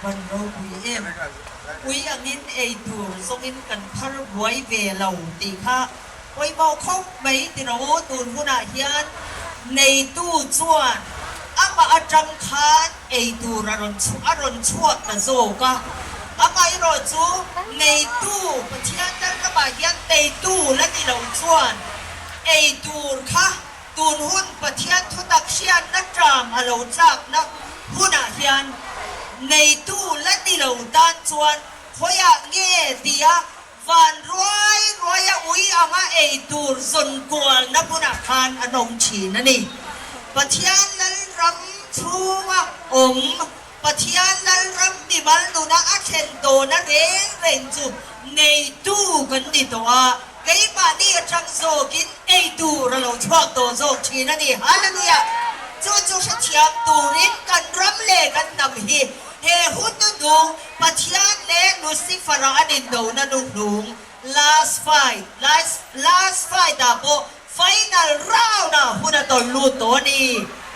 Van ropui em? Ui angin ei tur zawngin kan phar buai ve lo tih kha pawimawh khawp mai ti rawh u, tun hunah hian neitu chuan amah atang khan ei tur a rawn a rawn chhuak ta zawk a, amaherawh chu neitu Pathian Lalramah hian neitu la ni lo chuan ei tur kha Tun hun Pathian thutak hriatna ṭam a lo tlakna hunah hian neitu la ni lo tan chuan khawiah nge tia van ruai ruaia ui anga ei tur zawn kualna hmunah khan an awm ṭhin a ni. Pathian Lalram chhunga awm Pathian Lalram mimal nuna a thlen tawhna reng reng chu neitu kan ni tawh a, keimahni atang zawkin ei tur a lo chhuak tawh zawk thin a ni. Hallelujah! Chu chu hrethiam turin kan ram leh kan hnam hi he hun hnuhnung Pathian leh Lucifer-a an indona hnuhnung last fight, last fight ah pawh final round-ah hun a tawlh lut tawh a ni.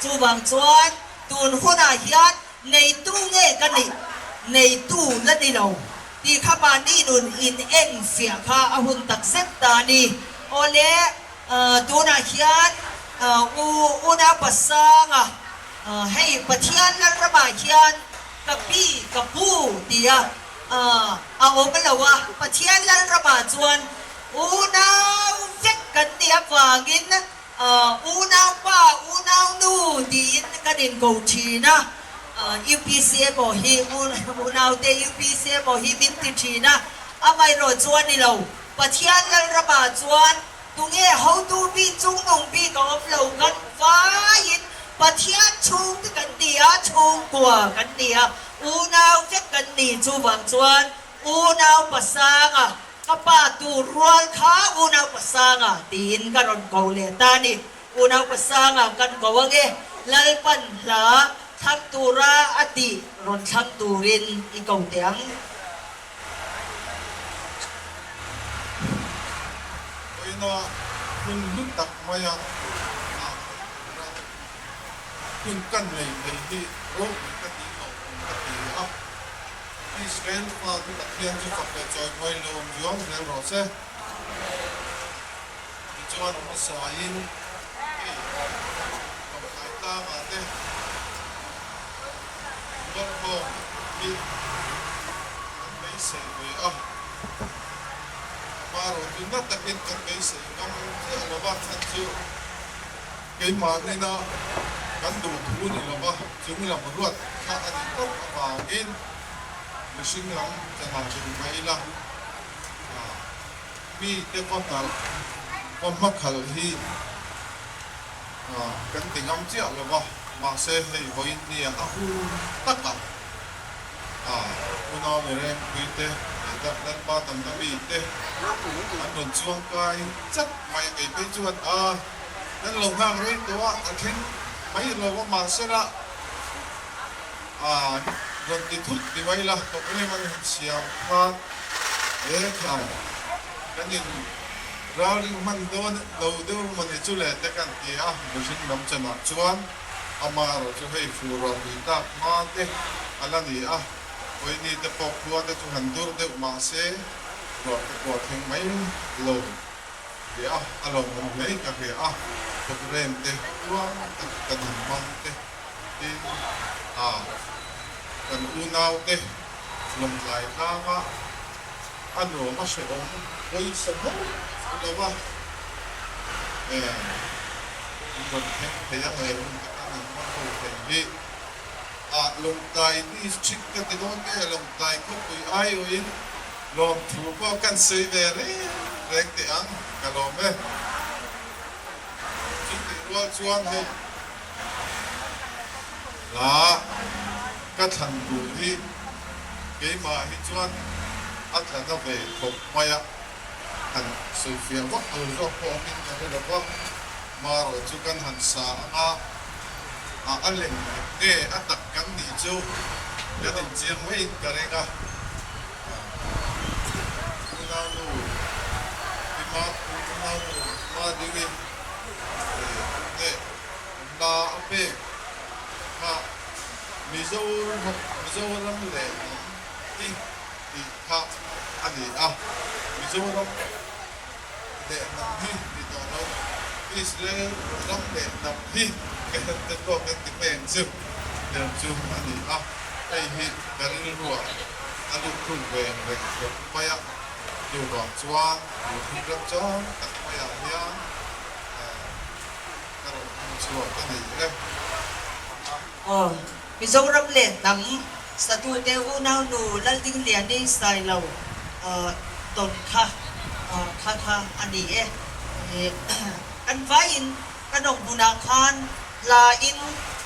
Chuvang chuan Tun hunah hian neitu nge ka nih, neitu la ni lo tih kha mahni nun in en fiah kha a hun tak zet ta a ni. Awle, tunah hian u Una Pasanga, hei Pathian Lalramah hian ka pi, ka pu tia a awm lo a, Pathian Lalramah chuan unau vek kan nih avangin Unau pa, unau nu tiin kan inko thin a, UPC emaw hi unaute UPC emaw hi min ti thin a, amaherawh chu a ni lo. Pathian Lalramah chuan tunge hotu bik chungnung bik a awm lo kan vaiin Pathian chhungte kan ni a, chhungkua kan ni a, unau vek kan ni. Chuvang chuan unau pasanga Ka pa tur rual kha unau pasanga tiin ka rawn ko leh ta a ni. Unau pasanga kan ko ange, Lalpan hla thlang tura a tih rawn thlang turin i ko teh ang. Vawiina hun hlu tak maia ran hun kan nei thei hi ropui ka tih loh awm ka ti a. Israel fate Pathian chu fak leh chawimawi lawm zuam zel rawh se. Tichuan a hmasain hei Lawngtlai tlangah te Rualkhawm hi kan beisei ve a, amaherawhchu na takin kan beisei ngam chiah lo va, chhan chu Keimah nena kan duh thu ni lova chung lam ruat kha a nih tawp avangin mihring lam chanah duh mai ila, mite va hnarh va hmakhalh hi kan ti ngam chiah lova, mahse hei vawiin nia a hun takah unau mirengpuite leh Lalpa tamna mite an rawn chuangkai chat mai a, kei phei chuan a. Kan lo nghak reng tawh a, a thleng mai lo a mahsela a rawn ti thut ni mai la, problem an han siam khan he thlai kan in ralring hman dawn lo deuh mawni chu le te kan ti a, mihring lam chanah chuan amaherawh chu hei fur rawn lui tak hma te a la ni a, Pawini te pawh khua te chu han dur deuh mahse ruah te pawh a thleng mai lo. Ti a, a lo hmu hle ka hria a, programme te tluang tak kan han hmang te tin a kan unau te Lawngtlai tlanga a nuam a hrehawm pawisa hauh lo va e an rawn thleng thei a, he hun te kan han hmang ho thei hi a Lawngtlai district ka ti dawn nge Lawngtlai khawpui aiawhin Lawmthu pawh kan sawi ve reng reng teh ang, ka lawm e. Chutih rual chuan hei hla ka thlan duh hi keimah hi chuan a tla na ve khawp mai a, han sawifiah vak tur zawk pawh awmin ka hre lo va, marawh chu kan han sa ang a, a a lem nge a tak kan nih chu kan inchiang maiin ka ring a. Unaunu Tima Unaunu Madingi leh hla a pek kha. Mizoram leh hnam hi tih kha a ni a, Mizoram leh hnam hi ti tawh lo, Israel ram leh hnam hi ka han te pawh kan ti mai ang chu tiang chu a ni a, hei hi ka rilruah a lut thung ve reng khawp mai a, chuvang chuan tun hun ram chang tak maiah hian ka rawn hmu chhuak a ni e. Aw, Mizoram leh hnam satute unaunu Laldingliani Sailo tawn kha kha kha a ni e. Kan vaiin kan awm hunah khan hla in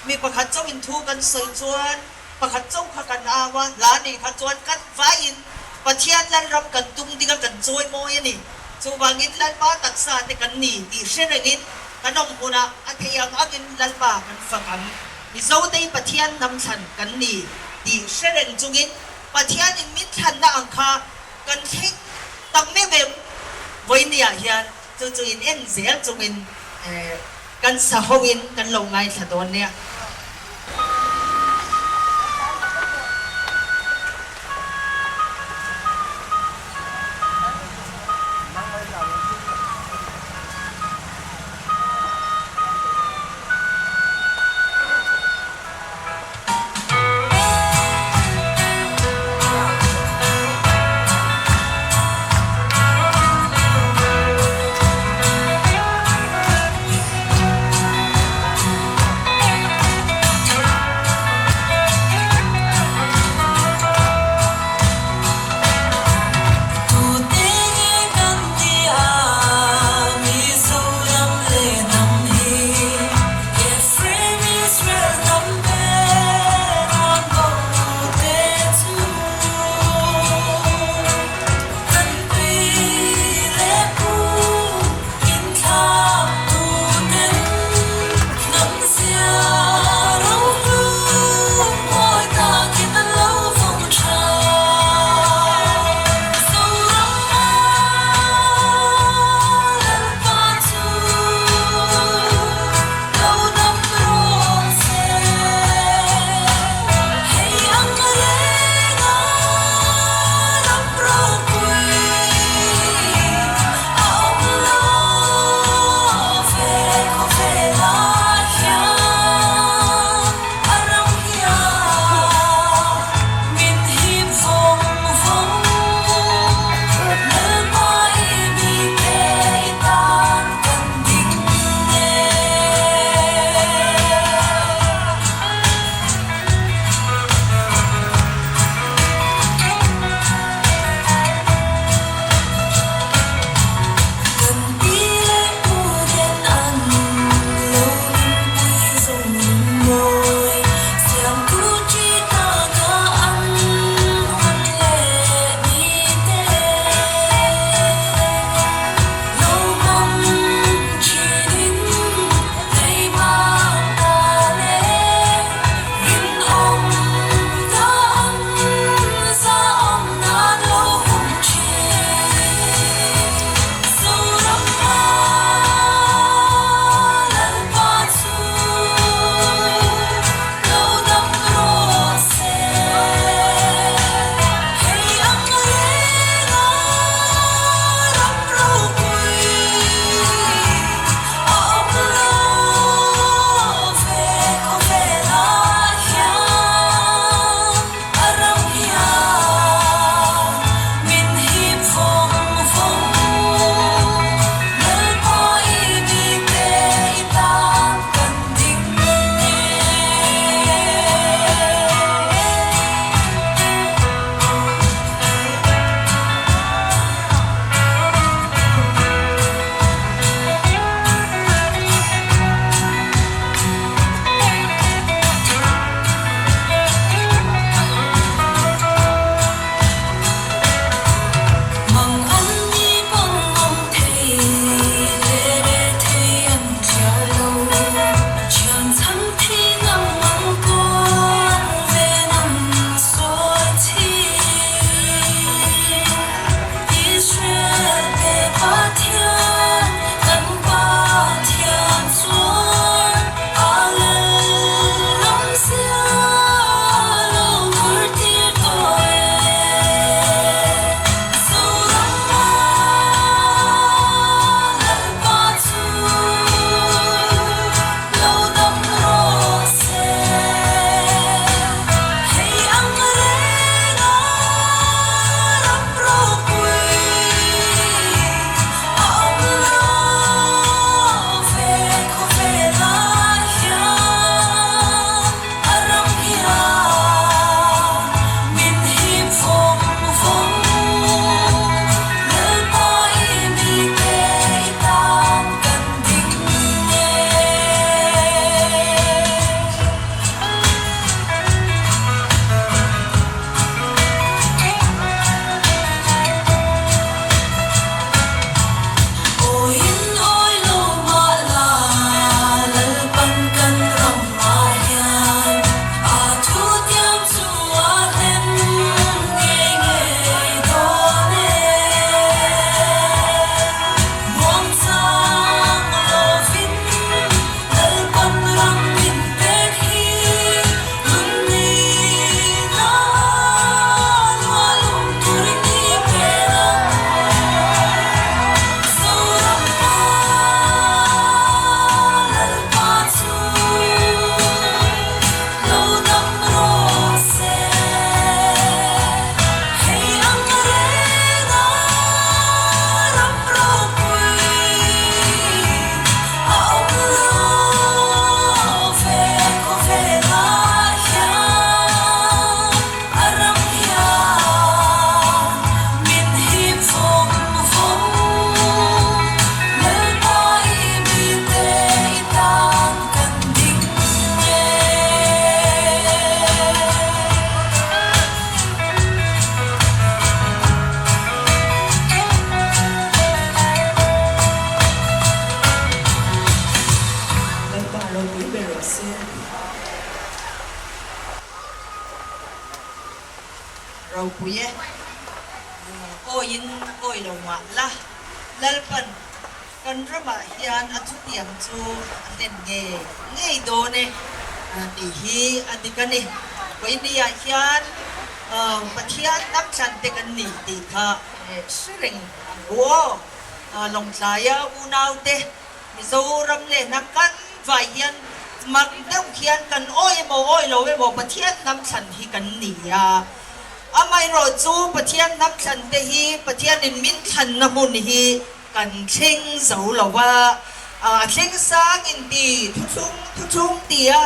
mi pakhat chauh in thu kan sawi chuan pakhat chauh kha kan au a, hla nih kha chuan kan vaiin Pathian Lalram kan tum ding a kan chawi mawi a ni. Chuvangin Lalpa taksa te kan ni tih hre rengin kan awm hunah a thei ang angin Lalpa kan fak ang. Mizotei Pathian hnam thlan kan ni tih hre reng chungin Pathianin min thlanna ang kha kan thleng tak meuh em? Vawinia hian chu chu in en zel chungin kan sa hoin kan lo ngaithla dawn nia. Ropui e. Awiin awi lo mah la, Lalpan kan ramah hian a thutiang chu a hlen ngei ngei dawn e tih hi a dik a ni. Vawinia hian Pathian hnamthlan te kan ni tih kha hre reng ang u aw. Lawngtlaia unaute Mizoram leh hnam kan vai hian mak deuh hian kan awi emaw awi lo emaw Pathian hnam thlan hi kan ni a. Amaherawh chu Pathian hnam thlan te hi Pathianin min thlanna hmun hi kan thleng zo lo va, a thleng sang inti thuthlung thuthlung tia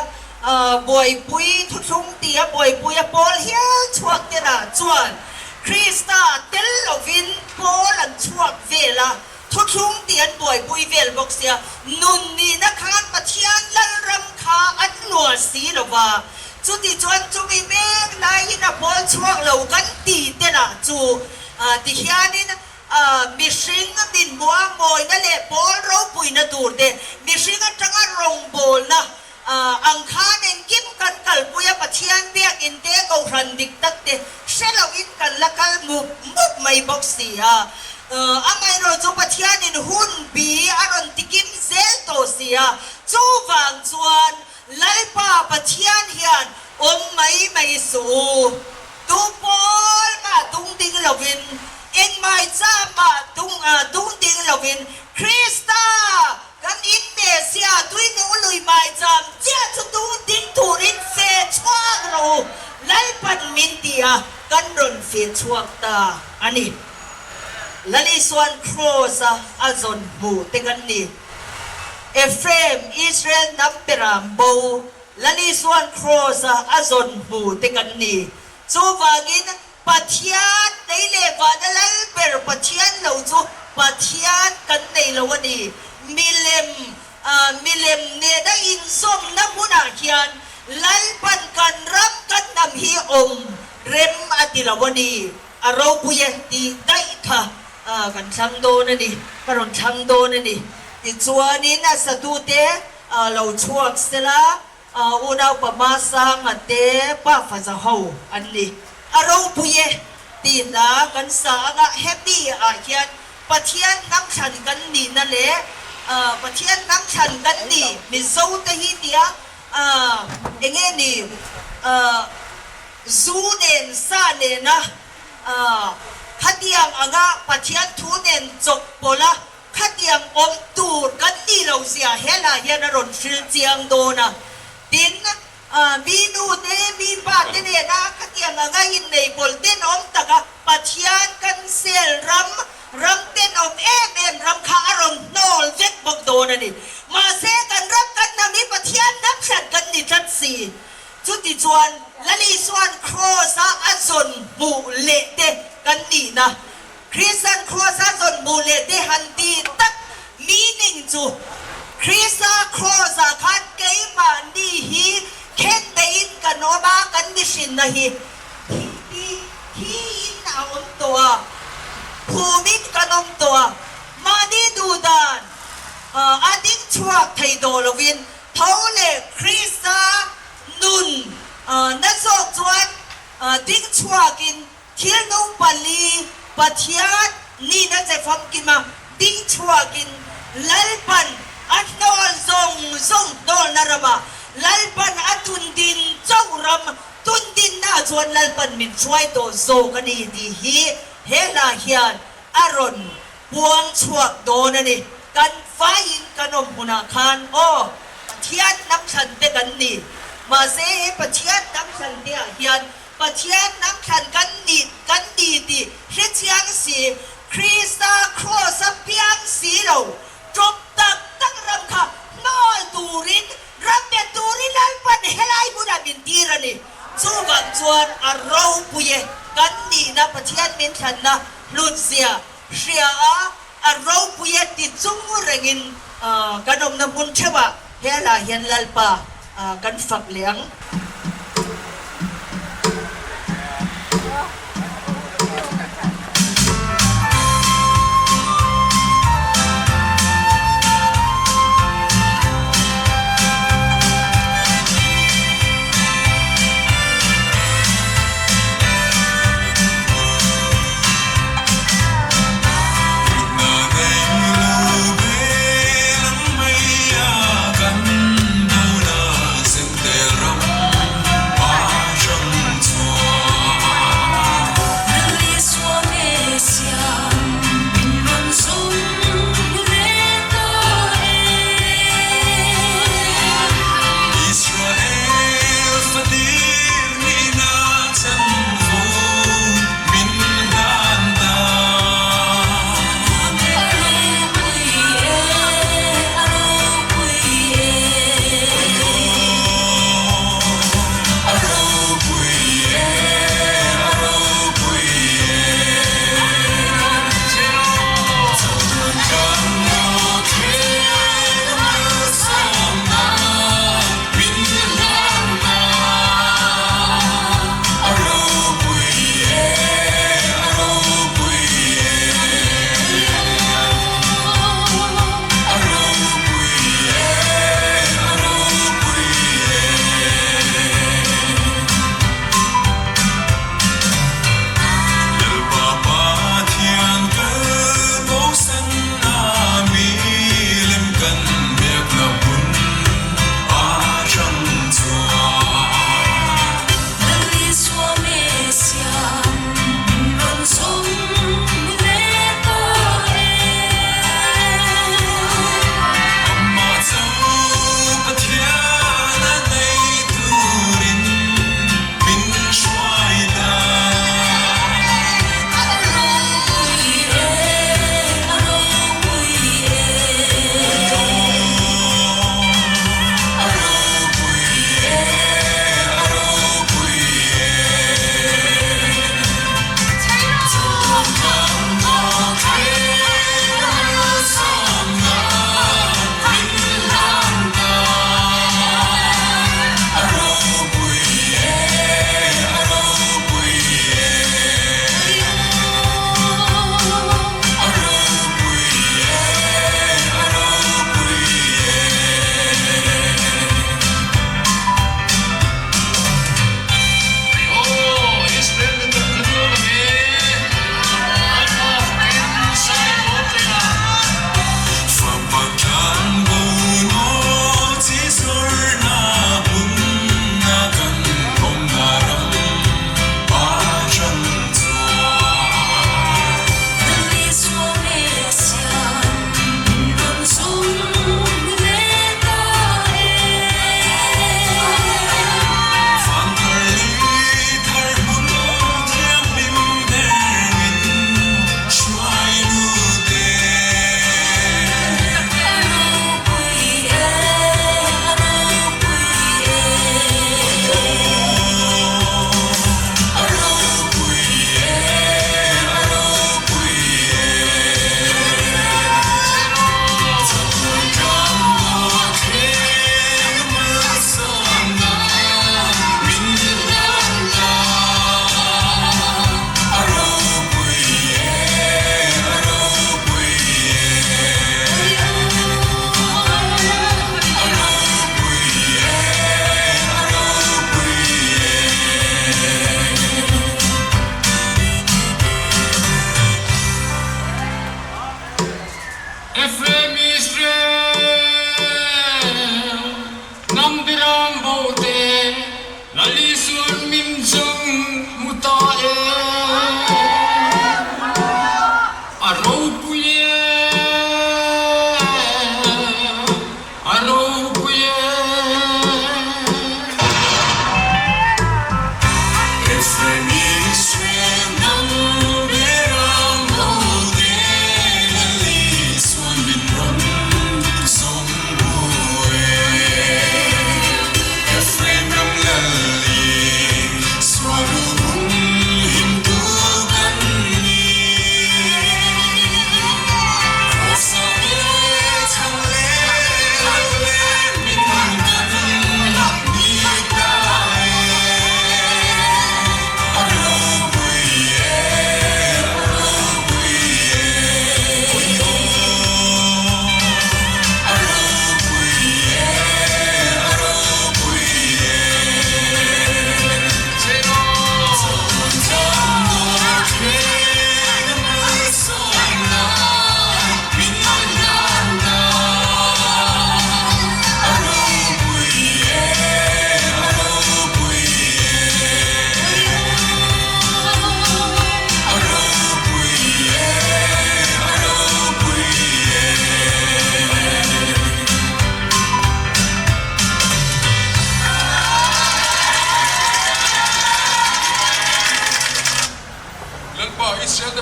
buaipui thuthlung tia buaipui a pawl hial chhuak te lah chuan Krista tel lovin pawl an chhuak vel a. Thuthlung tih an buaipui vel bawk sia, nun nihna khan Pathian Lalram kha an luah si lo va, chuti chuan chumi mek laiin a pawl chhuak lo kan ti te lah chu ti hianin mihring min hmuha mawina leh pawl ropuina tur te, mihring atanga rawngbawlna ang khan engkim kan kalpui a, Pathian biakin te Kohhran dik tak te hre loin kan la kal mup mup mai bawk si a. Amaherawh chu Pathianin hun bi a rawn tikim zel tawh si a, chuvang chuan Lalpa Pathian hian awm mai mai suh u. Tu pawl mah tung ding lovin, engmai cha mah tung ding lovin Krista Kan in Messia tui nu lui mai cham chiah chu tung ding turin fe chhuak rawh u, Lalpan min ti a, kan rawn fe chhuak ta a ni. Lal Isuan Kraws a a zawn hmu te kan ni. Ephraim, Israel hnam beram bo, Lal Isuan Kraws a a zawn hmu te kan ni. Chuvangin Pathian nei leh vana lal ber Pathian lo chu Pathian kan nei lo a ni. Milem, milem nena inzawmna hmunah hian Lalpan kan ram kan hnam hi awm rem a ti lo a ni. A ropui e tih daih kha kan thlang dawn a ni, ka rawn thlang dawn a ni. Tichuanin a satute lo chhuak sela. Unaupa Masanga te pafa za ho an ni. A ropui e tih hla kan sa anga hemi ah hian Pathian hnam thlan kan nihna leh Pathian hnam thlan kan ni Mizo te hi tia enge ni zu nen sa nena khatiang anga Pathian thu nen chawk pawlh a Khatiang awm tur kan nih lo zia helai hian a rawn hril chiang dawn a. Tin, mi nu te, mi pa te nena khatiang anga innei pawl tenawm taka Pathian kan sel ram, ram tenawm em em ram kha a rawn hnawl vek bawk dawn a ni. Mahse, kan ram kan hnam hi Pathian hnam hran kan ni tlat si. Chutichuan, Lal Isua'n Kraws-a a zawn hmuh leh te kan nihna Kristian Kraws-a zawn hmuh leh te han ti tak meaning chu Krista Kraws-ah khan keimahni hi khen beihin kan awm a, kan mihrinna hi thi thiin a awm tawh a, phumin kan awm tawh a, mahni duhdan a ding chhuak thei tawh lovin tho leh Krista nun na zawk chuan ding chhuakin Thil nung pali Pathian nihna che famkima ding chhuakin Lalpan a hnawl zawng zawng hnawlna ramah Lalpan a tundin chauh ram tundinnaah chuan Lalpan min hruai tawh zawk a ni tih hi he hla hian a rawn puang chhuak dawn a ni. Kan faiin kan awm hmunah khan aw Pathian hnam thlan te kan ni. Mahse he Pathian hnam thlan te ah hian Pathian hnam thlan kan ni kan ni tih hre chiang si, Krista Kraws-a piang si lo, ṭawp tak tak ram kha hnawl turin, ram bet turin Lalpan helai hmunah min tir a ni. Chuvang chuan a ropui e, kan nihna Pathian min thlanna hlutzia hria a, a ropui e ti chung rengin kan awmna hmun theuhah helah hian Lalpa kan fak leh ang.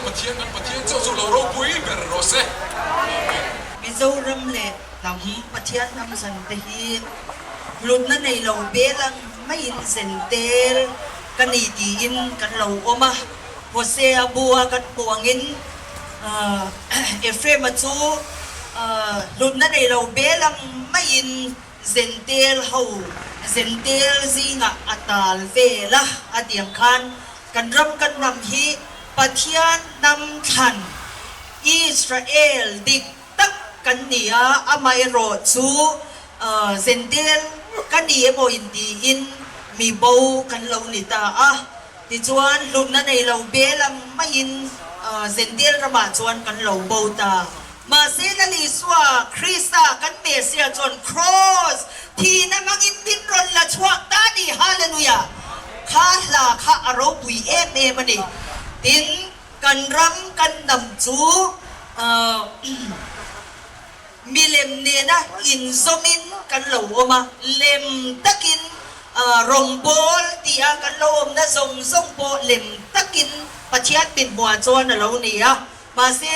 Pathian kan Pathian chauh chu lo ropui ber rawh se. Amen. Mizoram leh hnam Pathian hnam zan te hi hlutna nei lo bel ang maiin zen tel ka ni tiin kan lo awm a. Hosea bua kan hmuh angin Ephraim-a chu hlutna nei lo bel ang maiin Zentel ho Zentel zingah a tal vel a, a ti ang khan kan ram kan hnam hi Pathian hnam thlan Israel dik tak kan ni a, amaherawh chu Zentel ka ni emaw intiin mi bo kan lo ni ta a. Tichuan, hlutna nei lo bel ang maiin Zentel ramah chuan kan lo bo ta. Mahse, Lal Isua, Krista, kan Messiah chuan Kraws thihna hmangin min rawn la chhuak ta ni. Hallelujah! Kha hla kha a ropui em em a ni. Tin, kan ram kan hnam chu Milem nena inzawmin kan lo awm a, lem takin rawngbawl tia kan lo awmna zawng zawng pawh lem takin Pathian mithmuah chuan a lo ni a. Mahse,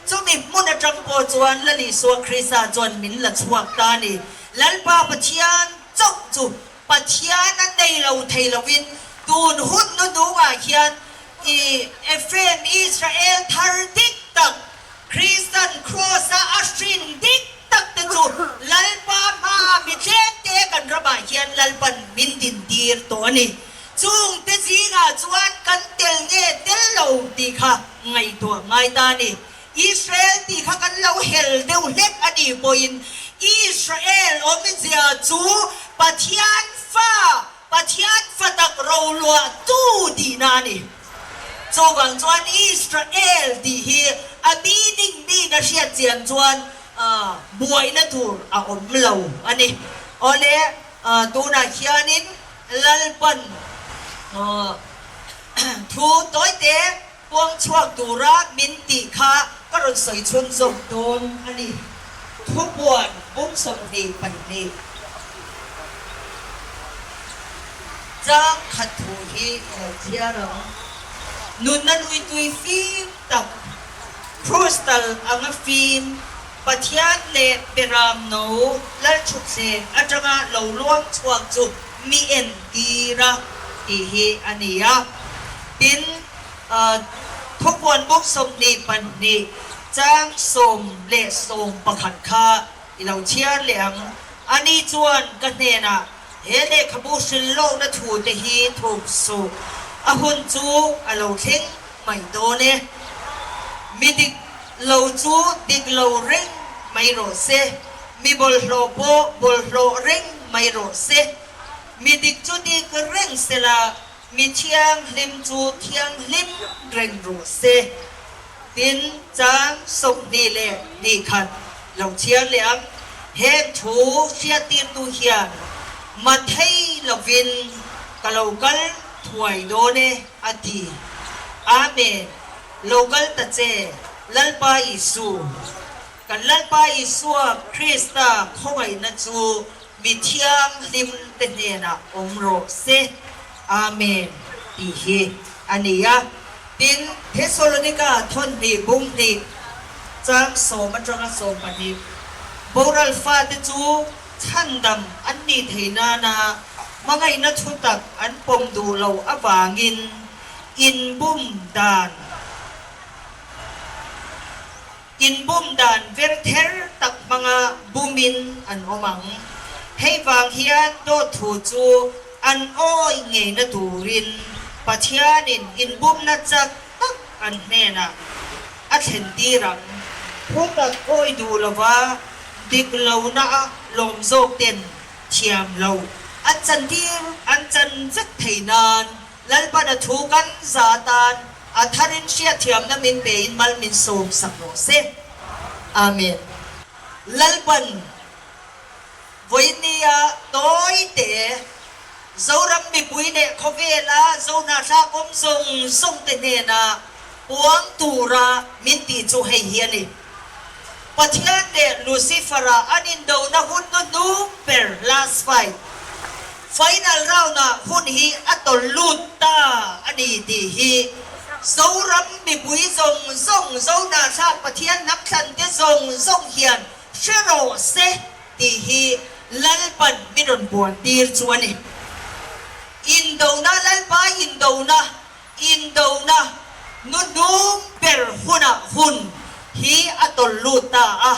chumi hmun atang pawh chuan Lal Isua Krista chuan min la chhuak ta a ni. Lalpa Pathian chauh chu Pathian a nei lo thei lovin tun hun hnuhnungah hian i Ephraim Israel thar dik tak, Kristan Kraws-a a hrin dik tak te chu Lalpa hmaah mi tlem te kan ramah hian Lalpan min dintir tawh a ni. Chung te zingah chuan kan tel nge tel lo tih kha ngaihtuah ngai ta a ni. Israel tih kha kan lo hel deuh hlek a nih pawhin Israel awmzia chu Pathian fa, Pathian fa tak roluah tu tihna a ni. Chuvang chuan Israel tih hi a meaning bik a hriat chian chuan buaina tur a awm lo a ni. Awle, tunah hianin Lalpan thu tawite puang chhuak tura min tih kha ka rawn sawi chhun zawk dawn a ni. Thupuan bung 22. Chang khat thu hi ka lo chhiar ang. Nunna lui tui fim tak, crystal anga fim, Pathian leh Beram no Lalthutthleng atanga lo luang chhuak chu mi entir a tih hi a ni a. Tin, Thupuan buk 22 chang 10 11 kha I lo chhiar leh ang. Ani chuan ka hnenah, He lehkhabu hrilhlawkna thu te hi thuk suh. A hun chu a lo thleng mai dawn e. Mi dik lo chu dik lo reng mai rawh se. Mi bawlhhlawh pawh bawlhhlawh reng mai rawh se. Mi dik chu dik reng sela, mi thianghlim chu thianghlim reng rawh se. Tin, chang 21 lo chhiar leh ang. Heng thu hriattirtu hian Mathei lovin ka lo kal thuai dawn e, a ti. Amen. Lo kal ta che, Lalpa Isu. Kan Lalpa Isua Krista khawngaihna chu mi thianghlim te hnenah awm rawh se. Amen tih hi a ni a. Tin, Thesalonika thawnhnih bung hnih chang sawm atanga 12, boral fate chu chhandam an nih theih nana hmangaihna thu tak an pawm duh loh avangin inbum dan Inbum dan ver ther tak hmanga bumin an awm ang. Hei vang hian dawt thu chu an awi ngeina turin Pathianin inbumna chak tak an hnenah a thlen tir ang. Thu tak awi duh lova dik lohna a lawm zawk ten thiam lo an chan tir an chan vek thei nan Lalpan a thu kan za atan a tharin hriatthiamna min pein mal min sawm sak rawh se. Amen. Lalpan vawinia tawi te Zoram mipui leh khawvela Zohnahthlak awm zawng zawng te hnena puang tura min tih chu hei hi a ni. Pathian leh Lucifer-a an indona hun hnuhnung ber, last fight, final round-ah hun hi a tawlh lut ta a ni tih hi Zoram mipui zawng zawng, Zohnahthlak Pathian hnamthlan te zawng zawng hian hre rawh se tih hi Lalpan min rawn buan tir chu a ni. Indona Lalpa indona, indona nu hnung ber hunah hun hi a tawlh lut ta a.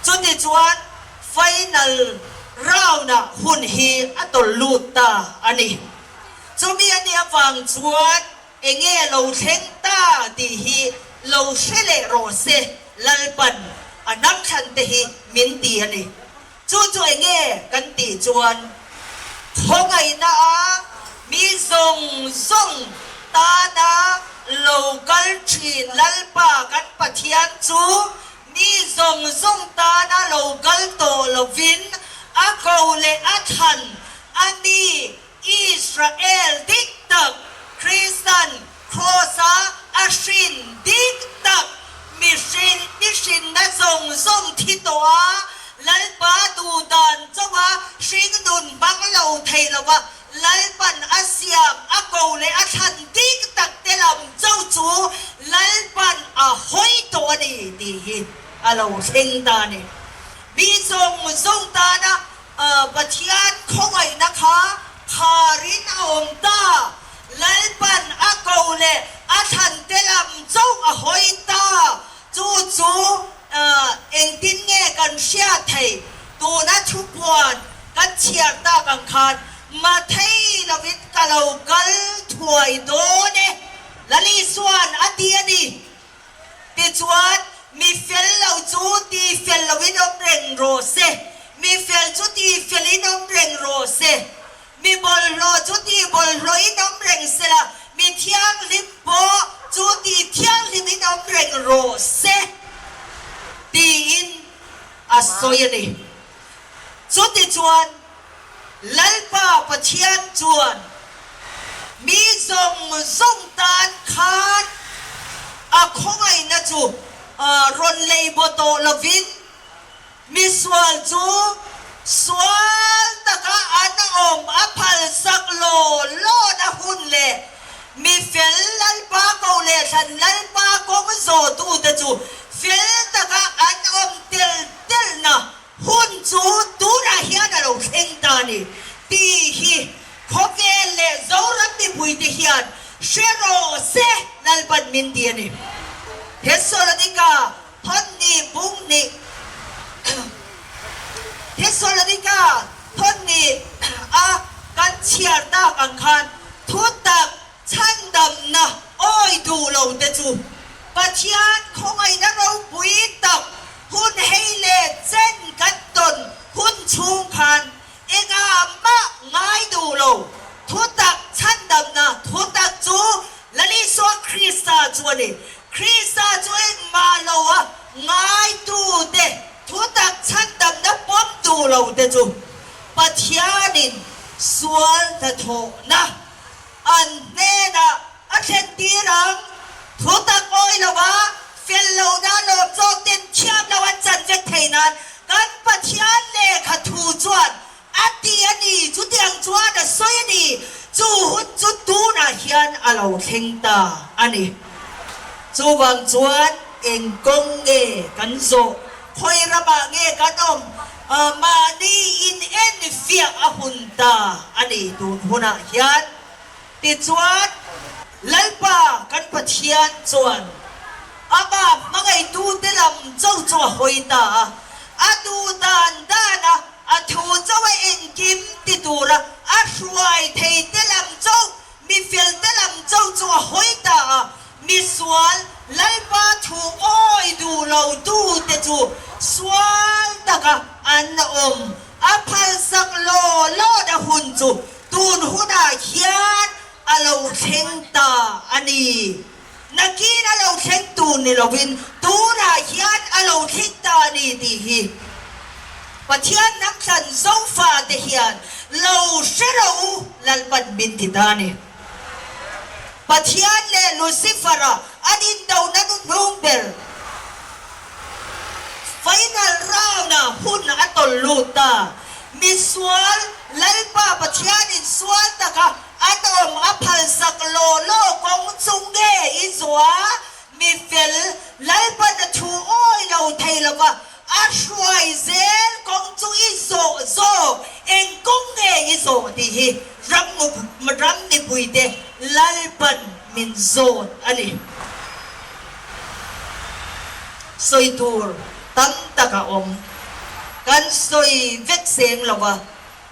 Chutichuan final round-ah hun hi a tawlh lut ta a ni. Chumi a nih avang chuan enge lo thleng ta tih hi lo hre leh rawh se, Lalpan a hnamthlan te hi min ti a ni. Chu chu enge kan tih chuan khawngaihna a mi zawng zawng tana lo kal thin Lalpa kan Pathian chu mi zawng zawng tana lo kal tawh lovin a ko leh a thlan a mi Israel dik tak, Kristan Kraws-a a hrin dik tak, mihring mihrinna zawng zawng thi tawh a, Lalpa duh dan chauha hring nun hmang lo thei lova Lalpan a siam, a ko leh a thlan dik tak te lam chauh chu Lalpan a hawi tawh a ni tih hi a lo thleng ta a ni. Mi zawng zawng tana Pathian khawngaihna kha kharin a awm ta. Lalpan a ko leh a thlan te lam chauh a hawi ta. Chu chu engtin nge kan hriat thei? Tuna thupuan kan chhiar tak ang khan Mathei lovin ka lo kal thuai dawn e, Lalisuan a ti a ni. Tichuan, mi fel lo chu ti fel loin awm reng rawh se, mi fel chu ti felin awm reng rawh se, mi bawlhhlawh chu ti bawlhhlawhin awm reng se la, mi thianghlim pawh chu ti thianghlimin awm reng rawh se, tiin a sawi a ni. Chutichuan, Lalpa Pathian chuan mi zawng zawng tan khan a khawngaihna chu rawn lei baw tawh lovin, misual chu sual taka an awm a phalsak law lawna hun leh mi fel Lalpa ko leh thlan Lalpa kawng zawhtute chu fel taka an awm tel telna Hun chu tunah hian a lo thleng ta a ni tih hi khawvel leh Zoram mipuite hian hre rawh se Lalpan min ti a ni. Thesalonika thawnni bung hnih Thesalonika thawnni a kan chhiar tak ang khan thutak Chhandamna awi duh lo te chu Pathian khawngaihna ropui tak hun hei leh chen kan tawn hun chhung khan engah mah ngai duh lo. Thutak chhandamna thutak chu Lalisua Krista chu a ni. Krista chu engmah lo a ngaitu te thutak chhandamna pawm duh lo te chu Pathianin sual hnathawhna An hnenah a thlen tir ang. Thu tak awi lova fel lohna lawm zawk ten thiam lo an chan vek thei nan kan Pathian lehkha thu chuan a ti a ni. Chutiang chuan a sawi a ni. Chu hun chu tunah hian a lo thleng ta a ni. Chuvang chuan eng kawng nge kan zawh? Khawi ramah nge kan awm? Mahni in en fiah a hun ta a ni tun hunah hian. Tichuan, Lalpa kan Pathian chuan amah hmangaihtute lam cho chu a hawi ta a, a duh dan dana a thu cho a engkim ti tura a hruai theite lam cho, mi felte lam cho chu a hawi ta a, Misual, Lalpa thu awi duh lo tute chu sual taka an awm. A phalsak law lawna hun chu tun hunah hian a lo thleng ta a ni. Nakin a lo thleng tur ni lovin tunah hian a lo thleng ta a ni tih hi Pathian hnamthlan Zofate hian lo hre rawh u, Lalpan min ti ta a ni. Pathian leh Lucifer-a an indona nuhnung ber final round-a hun a tawlh lut ta. Misual Lalpa Pathianin sual taka an awm a phalsak law law kawng chung nge? min zawt a ni. Sawi tur tam tak a awm. Kan sawi vek seng lo va,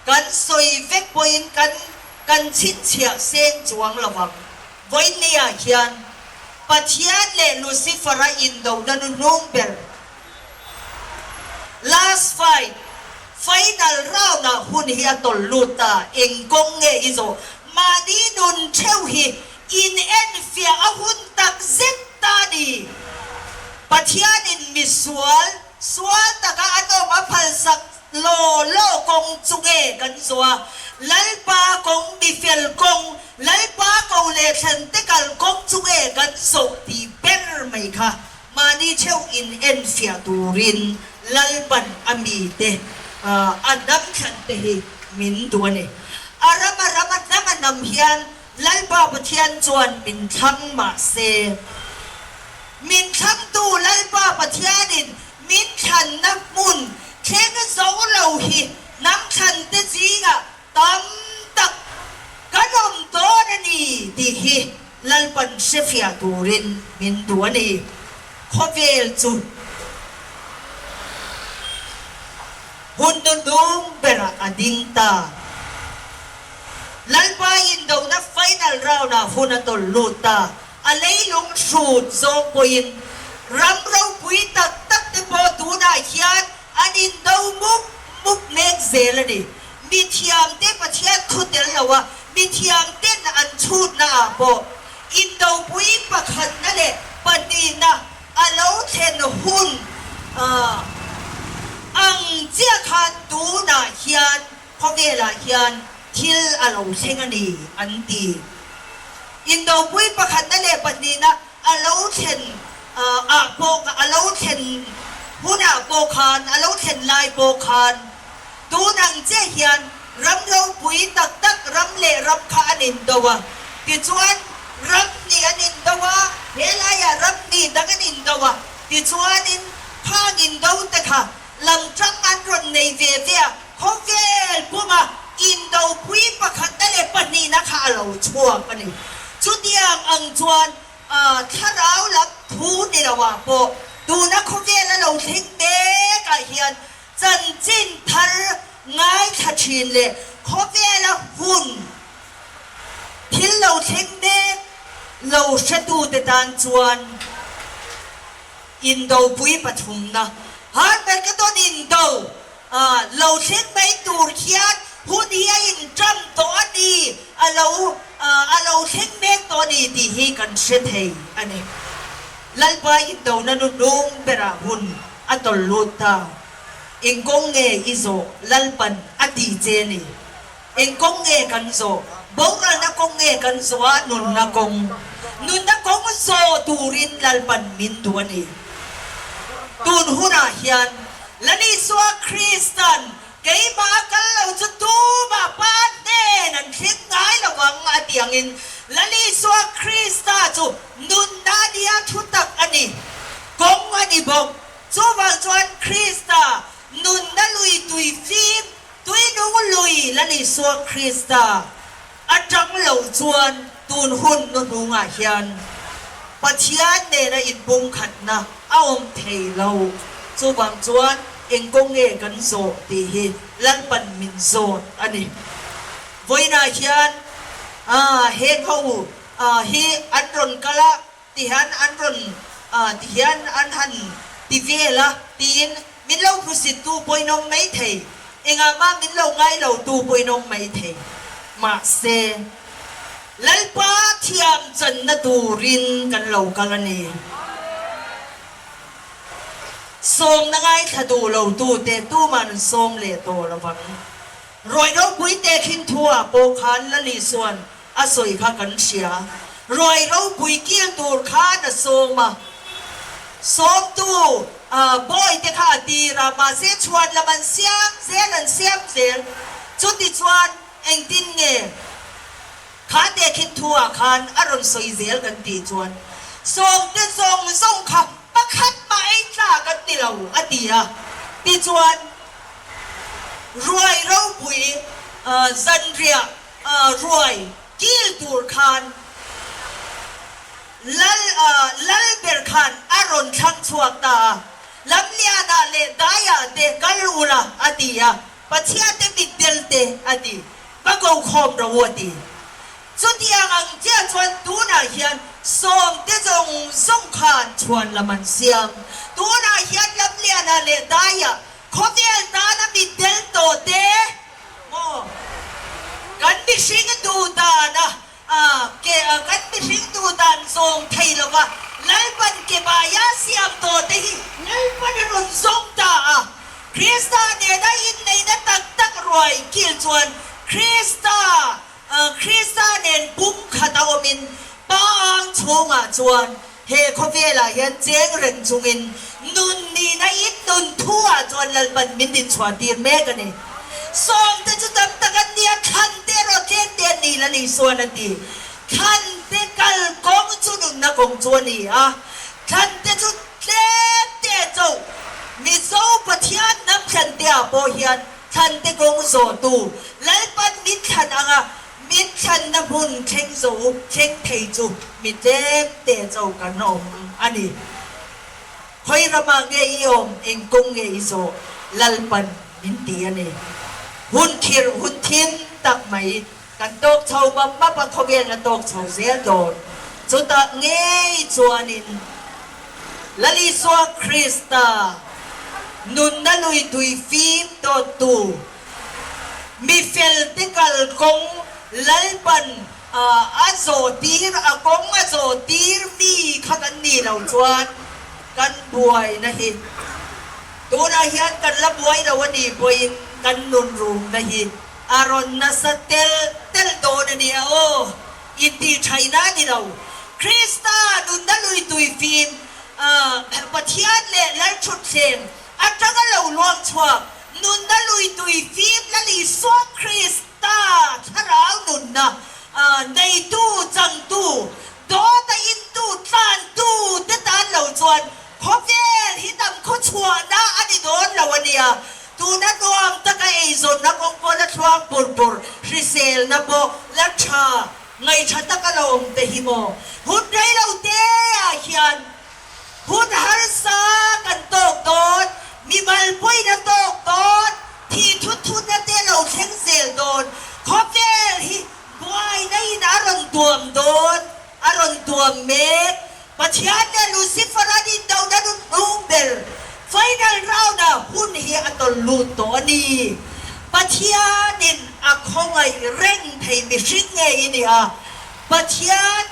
kan sawi vek pawhin kan kan chhinchhiah seng chuang lo vang. Vawinia hian Pathian leh Lucifer-a indona nuhnung ber, last fight, final round-ah hun hi a tawlh lut ta. Eng kawng nge i zawh? Mahni nun theuh hi in enfiah a hun tak zet ta ni. Pathianin misual, sual taka an awm a phalsak law law kawng chu nge kan zawh a, Lalpa kawng mifel kawng, Lalpa ko leh thlan te kal kawng chu nge kan zawh tih ber mai kha mahni theuh in enfiah turin Lalpan a mite a hnam thlan te hi min duh a ni. A ram a ram a hnam a hnam hian Lalpa Pathian chuan min thlang mah se, min thlangtu Lalpa Pathianin min thlanna hmun thleng zo lo hi hnam thlan te zingah tam tak kan awm dawn a ni tih hi Lalpan hrefiah turin min duh a ni. Khawvel chu hun hnuhnung berah a ding ta. Lalpa indona final round-ah hun a tawlh lut ta. A leilung hrut zawng pawhin ram ropui tak tak te pawh tunah hian an indo mup mup mek zel a ni. Mithiamte Pathian thu tel lo a, mithiamten an chhutna ah pawh indopui pakhatna leh pahnihna a lo thlen hun ang chiah khan tunah hian Khawvelah hian thil a lo thleng a ni, an ti. Indopui pakhatna leh pahnihna a lo thlen ah pawh, a lo thlen hunah pawh khan, a lo thlen lai pawh khan tun ang chiah hian ram ropui tak tak ram leh ram kha an indo a. Tichuan ram hnih an indo a, helaiah ram hnih dang an indo a. Tichuanin phang indo te kha Lam tang an rawn nei ve ve a, khawvel puma indopui pakhatna leh pahnihna kha a lo chhuak a ni. Chutiang ang chuan thlarau lam thu ni loah pawh tuna khawvel a lo thleng mekah hian chanchin thar ngaithla thin leh khawvela hun thil lo thleng mek lo hretute tan chuan Indopui pathumna Harmageddon indo lo thleng mai tur khian hun hi a inṭam tawh a ni, a lo a lo thleng mek tawh a ni tih hi kan hre thei a ni. Lalpa indona nu hnung berah hun a tawlh lut ta. Eng kawng nge i zawh Lalpan a ti che ni? Eng kawng nge kan zawh? Boralna kawng nge kan zawh a nunna kawng? Nunna kawng zawh turin Lalpan min duh a ni. Tun hunah hian Lal Isua Kristan keimah a kal lo chu tumah Pa hnen an thleng ngai lo vang a ti angin Lal Isua Krista chu nunna nia thu tak a ni. Kawng a ni bawk. Chuvang chuan Krista nunna lui tui fim Tuinung lui Lal Isua Krista atang lo chuan tun hun hnuhnungah hian Pathian nena inpumkhatna a awm thei lo. Chuvang chuan eng kawng nge kan zawh tih hi Lalpan min zawt a ni. Vawiinah hian heng ho hi an rawn kal a, Tihian an rawn tihian an han ti vel a, tiin min lo hmusit tu pawhin awm mai thei, engah mah min lo ngai lo tu pawhin awm mai thei. Mahse, Lalpa thiam channa turin kan lo kal a ni. Sawmna ngaithla duh lo tute tuman an sawm leh tawh lo vang. Ruai ropui te khin thu ah pawh khan Lali chuan A sawi kha kan hria. Ruai ropui kil tur khan a sawm a. Sawmtu bawi te kha a tir a, mahse chhuan lam an siam zel, an siam zel. Chuti chuan engtin nge kha tehkhin thu ah khan a rawn sawi zel kan tih chuan sawmte zawng zawng kha pakhat mah ei tlak an ni lo a ti a. Tichuan ruai ropui zanriah Ruai kil tur khan khan a rawn thlang chhuak ta a, Lamlianah leh Daiah te kal ula a ti a, Pathiante mitdel te a ti, va ko khawm rawh u a ti. Chutiang ang chiah chuan tunah hian sawmte zawng zawng khan chhuan lam an siam. Tunah hian Lamlianah leh Daiah khawvel tana mitdel tawh te maw kan mihring duh dana ke kan mihring duh dan zawng thei lova Lalpan ke baia siam tawh te hi Lalpan a rawn zawng ta a. Krista nena inneihna tak tak ruai kil chuan Krista Krista nen pum khat a awmin Pa ang chhungah chuan he khawvelah hian cheng reng chungin nun nihna in nun thuah chuan Lalpan min dinchhuah tir mek a ni. Sawmte chu tam tak an nia, thlante erawh tlente an ni la ni suan a ti. Thlante kal kawng chu nunna kawng chu a ni a, thlante chu tlemte chauh Mizo Pathian hnam thlanteah pawh hian Thlante kawng zawhtu Lalpan min thlan anga min thlanna hmun thleng zo thleng thei chu mi tlem te cho kan awm a ni. Khawi ramah nge i awm, eng kawng nge i zawh Lalpan min ti a ni. Hun khirh hun thim tak mai kan tawk chho map map a, khawvel a tawk chho zel dawn. Chutah ngei chuanin Lal Isua Krista nunna lui tui fim dawttu, mi felte kalkawng Lalpan a zawhtir, a kawng a zawhtir mi kha kan nih loh chuan kan buaina hi tunah hian kan la buai lo a nih pawhin kan nun rumna hi a rawn nasa tel tel dawn a nia aw. Intihṭhaihna a ni lo. Krista nunna lui tui fim, Pathian leh Lalṭhutthleng aṭanga lo luang chhuak nunna lui tui fim Lal Isua Krista thlarau nunna neitu, changtu, dawta intu, tlantu te tan lo chuan Khawvel hi dam khawchhuahna a ni dawn lo a nia. Tuna nuam taka eizawnna kawng pawh la thluang pur pur, hriselna pawh la tha, ngaihṭha taka la awm te hi maw? Hun rei lo te ah hian hun harsa kan tawk dawn, mimal pawhin a tawk dawn, thih thut thutna te lo thleng zel dawn. Khawvel hi buaina in a rawn tuam dawn, a rawn tuam mek. Pathian leh Lucifer an indona nun hnung ber final round ah hun hi a tawlh lut tawh a ni. Pathianin a khawngaih reng thei mihring nge i ni a, Pathian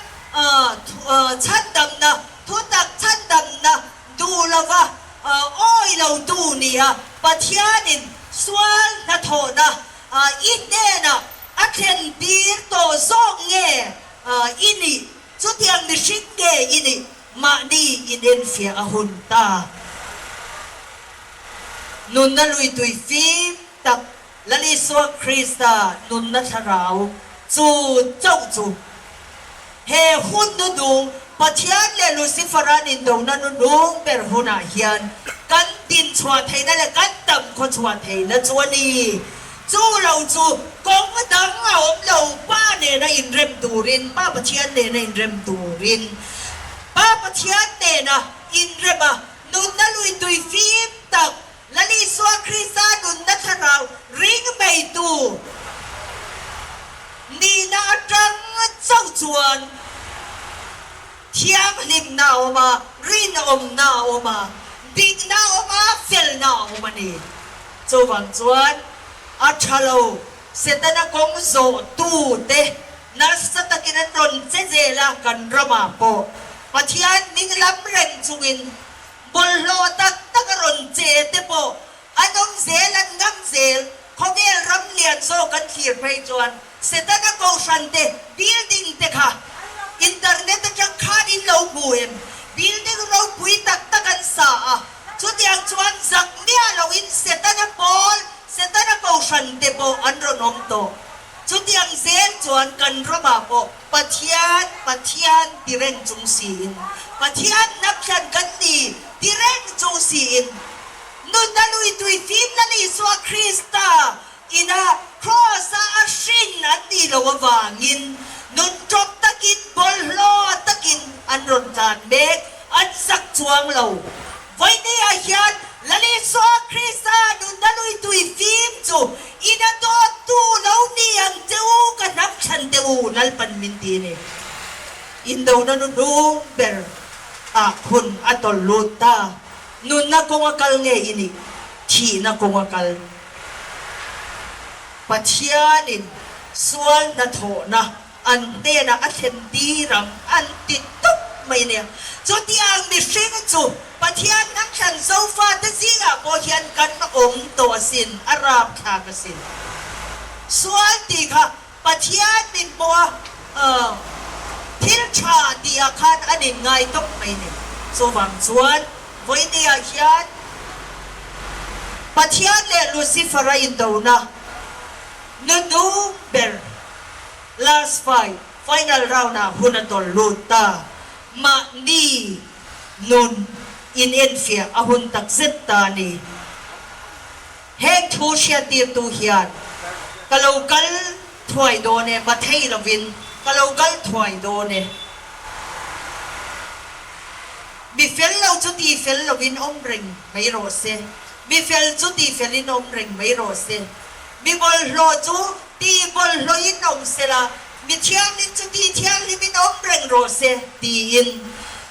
chhandamna, thutak chhandamna duh lova awi lo tu ni a, Pathianin sual hnathawhna i hnenah a thlen tir tawh zawk nge i nih? Chutiang mihring nge i nih mahni inenfiah a hun ta. Nunna lui tui fim tak Lal Isua Krista nunna thlarau chu chauh chu he hun nudung Pathian leh Lucifer-a an indona nunung ber hunah hian kan dinchhuah theihna leh kan dam khawchhuah theihna chu a ni. Chu lo chu kawng dang a awm lo, Pa nena inrem turin, Pa Pathian nena inrem turin, Pa Pathian nena inrem a, nunna lui tui fim tak, Lal Isua Krista nunna thlarau ring meitu nihna atang chauh chuan thianghlimna a awm a, rinawmna a awm a, dikna a awm a, felna a awm a ni. Chuvang chuan a tha lo, Setana kawng zawh tute nasa takin an rawn che zel a, kan ramah pawh Pathian hming lam reng chungin bawlhhlawh tak tak a rawn che te pawh an awm zel, an ngam zel. Khawvel ram lian zawk an thlir phei chuan Setana kohhran te building te kha internet atang khan in lo hmu em? Building ropui tak tak an sa a. Chutiang chuan zak miah loin Setana pawl, Setana kohhran te pawh an rawn awm tawh. Chutiang zel chuan kan ramah pawh Pathian, Pathian ti reng chung siin, Pathian hnamhlan kan ni ti reng chung siin, nunna lui tui fim Lal Isua Krista ina Kraws-a a hrin an nih loh avangin nun tawp takin, bawlhhlawh takin an rawn tlan mek. An zak. chuang lo. Vawinia hian Lal Isua Krista nunna lui tui fim chu ina dawttu lo ni ang che u ka hnam thlan te u Lalpan min ti a ni. Indona nu hnung ber ah hun a tawlh lut ta. Nunna kawnga kal nge i nih? Thihna kawnga kal. Pathianin sual hnathawhna an hnenah a thlen tir ang an ti tawp mai nia. Chutiang mihring chu Pathian hnamthlan Zofate zingah pawh hian kan awm tawh asin, a rapthlak asin. Sual tih kha Pathian min pawh a thil tha tihah khan an inngai tawp mai ni. Chuvang chuan vawinia hian Pathian leh Lucifer-a indona nunung ber last fight, final round-ah hun a tawlh lut ta. Mahni nun inenfiah a hun takzet ta a ni. Heng thu hriattirtu hian ka lo kal thuai dawn e, Mathei lovin ka lo kal thuai dawn e. Mi fel lo chu ti fel lovin awm reng mai rawh se, mi fel chu ti felin awm reng mai rawh se, mi bawlhhlawh chu ti bawlhhlawhin awm sela, Mi thianghlim chu ti thianghlimin awm reng rawh se, tiin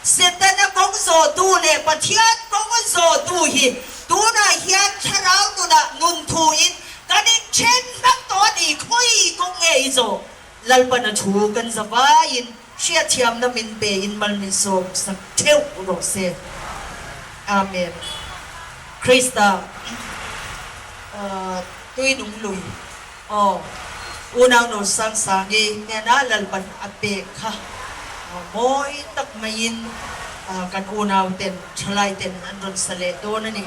Setana kawng zawhtu leh Pathian kawng zawhtu hi tunah hian thlarau nunah nun thuin kan inthen hmak tawh a ni. Khawi kawng nge i zawh? Lalpana thu kan za vaiin hriatthiamna min pein mal min sawm sak theuh rawh se. Amen. Krista tui nung lui. Aw, unaunu Sangsangi hnena Lalpan a pek kha mawi tak maiin kan unauten, thalaiten an rawn sa leh dawn a ni.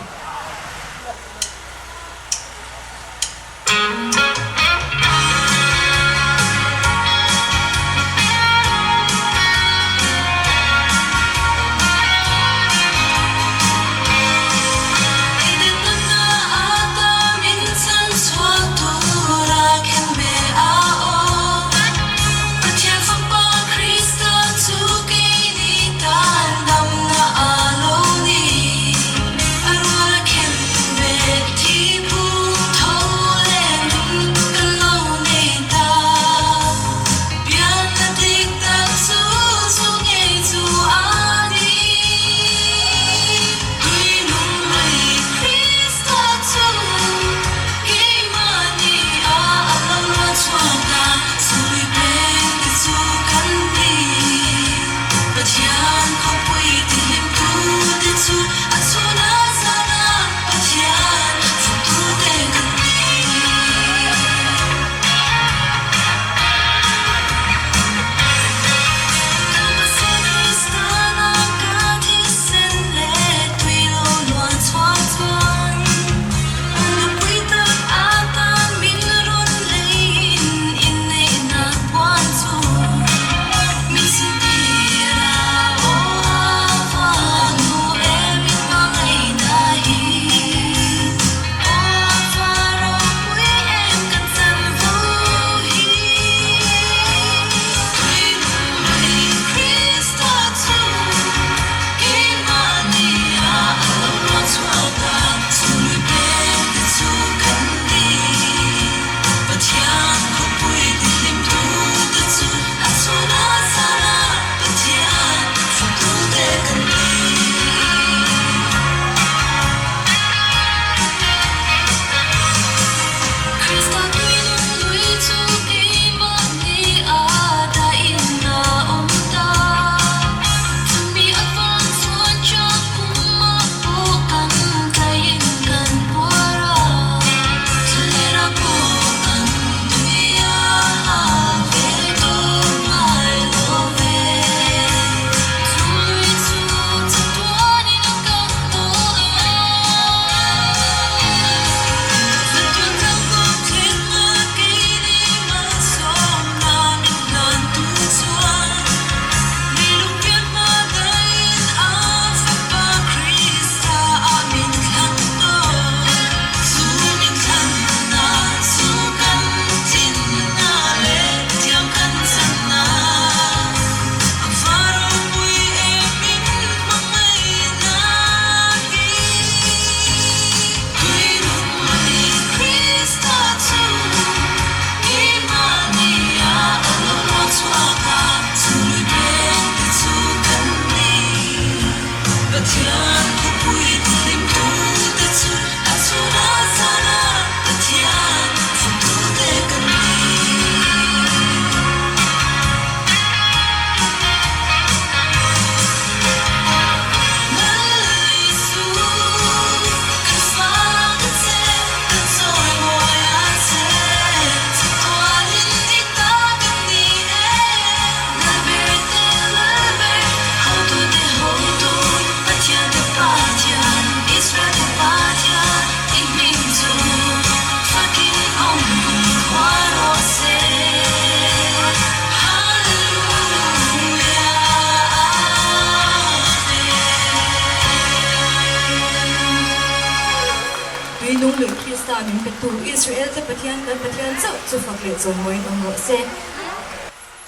Krista min petu Israel-te Pathian kan Pathian chauh chu fak leh chawimawiin awm rawh se.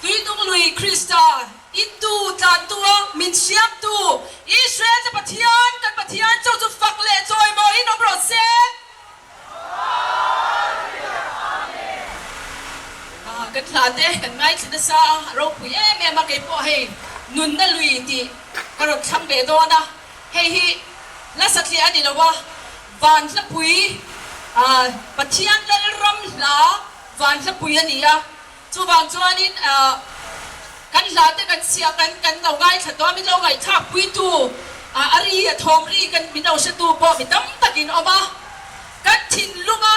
Tuihnung lui Krista intu tlantua min siamtu Israel-te Pathian kan Pathian chauh chu fak leh chawimawiin awm rawh se. Kan hla te kan ngaithla nasa a, a ropui em em a, keipawh hei nunna lui tih ka rawn thlang ve dawn a, hei hi hla satliah a ni lo a, van hlapui Pathian Lalram hla van hlapui a ni a, chuvang chuanin kan hla te kan chhiah kan kan lo ngaithla tawh a, min lo ngaihthlak puitu a ri a thawm ri kan min lo hretu pawh mi tam takin awm a, kan thinlunga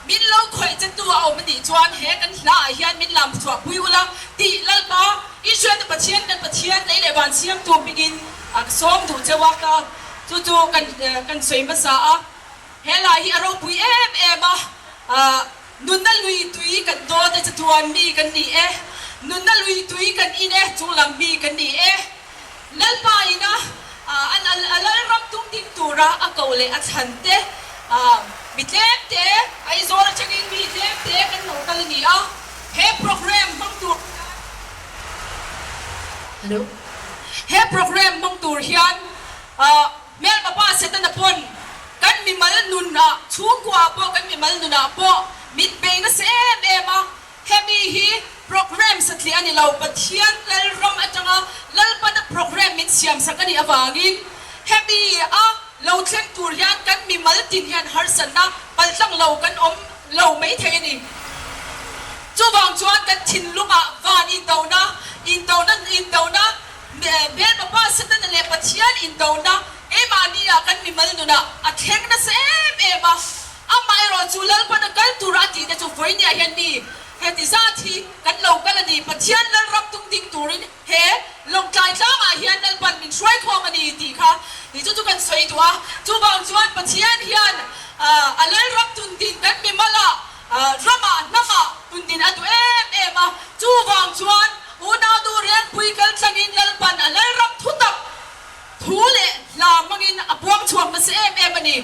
min lo khawih chetu a awm a nih chuan he kan hla ah hian min lam chhuah pui ula tih Lalpa Israel-te Pathian kan Pathian lei leh van siamtu hmingin a ka sawm duh cheu a ka chu chu kan kan sawi hmasa a he lai hi a ropui em em a. Nunna lui tui kan dawn e chatuan mi kan ni e, Nunna lui tui kan in e chunglam mi kan ni e. Lalpa ina a Lalram tum ding tura a koh leh a chhan te mi tlem te Aizawl atangin mi tlem te kan lo kal a ni a, he programme hmang tur hian Hello he programme hmang tur hian Hmelma pa Setana pawn kan mimal nunah, chhungkua pawh kan mimal nunah pawh min bei nasa em em a, hemi hi programme satliah a ni lo, Pathian Lalram atanga Lalpana programme min siamsak a nih avangin hemi a lo thleng tur hian kan mimal tin hian harsatna paltlang lo kan awm lo maithei a ni. Chuvang chuan kan thinlungah van indona, indona, indona, Hmelma pa Setana leh Pathian indona keimahni ah kan mimal nunah a thleng nasa em em a, amaherawh chu Lalpan a kal tura a tihte chu vawinia hian mi heti zat hi kan lo kal a ni, Pathian Lalram tung ding turin he Lawngtlai tlangah hian Lalpan min hruai khawm a ni tih kha ni chu chu kan sawi duh a, chuvang chuan Pathian hian a Lalram tun din kan mimalah Ramah hnamah tundin a duh em em a, chuvang chuan unau nu Rianpui kal tlangin Lalpan a Lalram thutak thu leh hla hmangin a puang chhuak nasa em em a ni.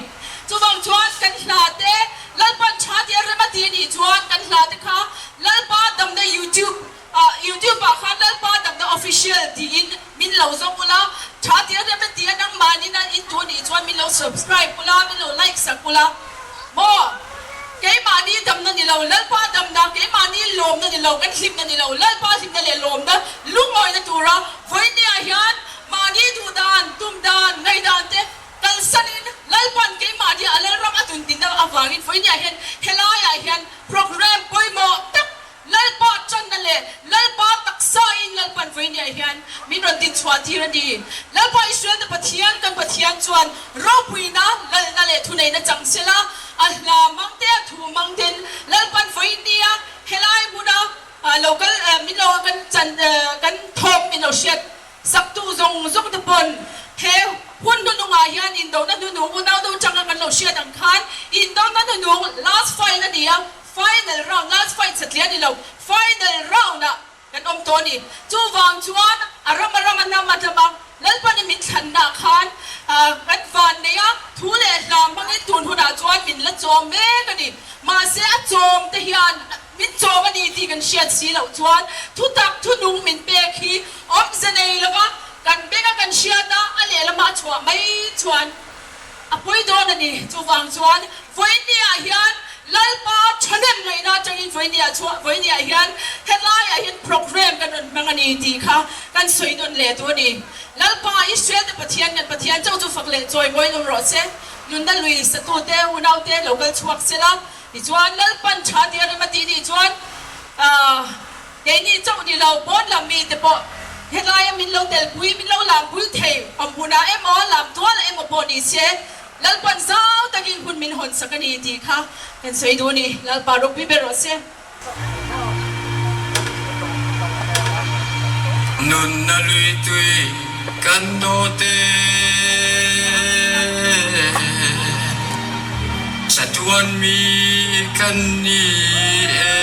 Chuvang chuan kan hla te Lalpan tha tia rem a ti a nih chuan kan hla te kha Lalpa damna YouTube ah YouTube ah khan Lalpa damna official tiin min lo zawng ula, tha tia rem a ti a nangmahnin a intu a nih chuan min lo subscribe ula, min lo like sak ula maw? Keimahni damna ni lo, Lalpa damna, keimahni lawmna ni lo, kan hlimna ni lo, Lalpa hlimna leh lawmna lungawina tura vawinia hian mahni duhdan, tumdan, ngaihdan te kalsanin Lalpan keimahni a Lalram a tuntinna avangin vawinia hian helaiah hian programme pawimawh tak Lalpa tanna leh Lalpa taksain Lalpan vawinia hian min rawn din chhuah tir a ni. Lalpa Israel-te Pathian, kan Pathian chuan ropuina, lalna leh thuneihna chang sela, a hla mang te, a thu mang ten Lalpan vawinia helai hmuna lo kal min lo kan chan kan thawm min lo hriat saktu zawng zawng te pawn he hun hnuhnungah hian indona hnuhnung unau deuh tanga kan lo hriat ang khan indona hnuhnung last fight a ni a, Final round, last fight satliah a ni lo, final round ah kan awm tawh a ni. Chuvang chuan a ram a ram a hnam a hnam a, Lalpani min thlanna khan kan van nei a, thu leh hla hmangin tun hunah chuan min la chawm mek a ni. Mahse a chawm te hian min chawm a ni tih kan hriat si loh chuan thutak thunung min pek hi awmze nei lova kan benga kan hriat a, a lehlamah a chhuah mai chuan A pawi dawn a ni. Chuvang chuan vawinia hian Lalpa thahnem ngaihna atangin vawinia chuan vawinia hian helaiah hian programme kan rawn hmang a ni tih kha kan sawi nawn leh duh a ni. Lalpa Israel te Pathian kan Pathian chauh chu fak leh chawi mawi nawm rawh se. Nunna lui satute unaute lo kal chhuak sela tichuan Lalpan tha tia rem a tih nih chuan aah Keini chauh ni lo, pawn lam mite pawh helaia min lo telpui, min lo lampui thei, awm hunah emaw, lam tualah emaw pawh ni se, Lalpan zau takin hun min hawn sak a ni tih kha kan sawi duh a ni. Lalpa ropui ber rawh se. Nunna lui tui kan dawte Chatuan mi kan ni e.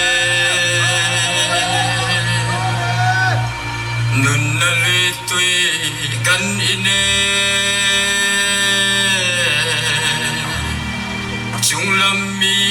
Nunna lui tui kan in e. Chunglam mi.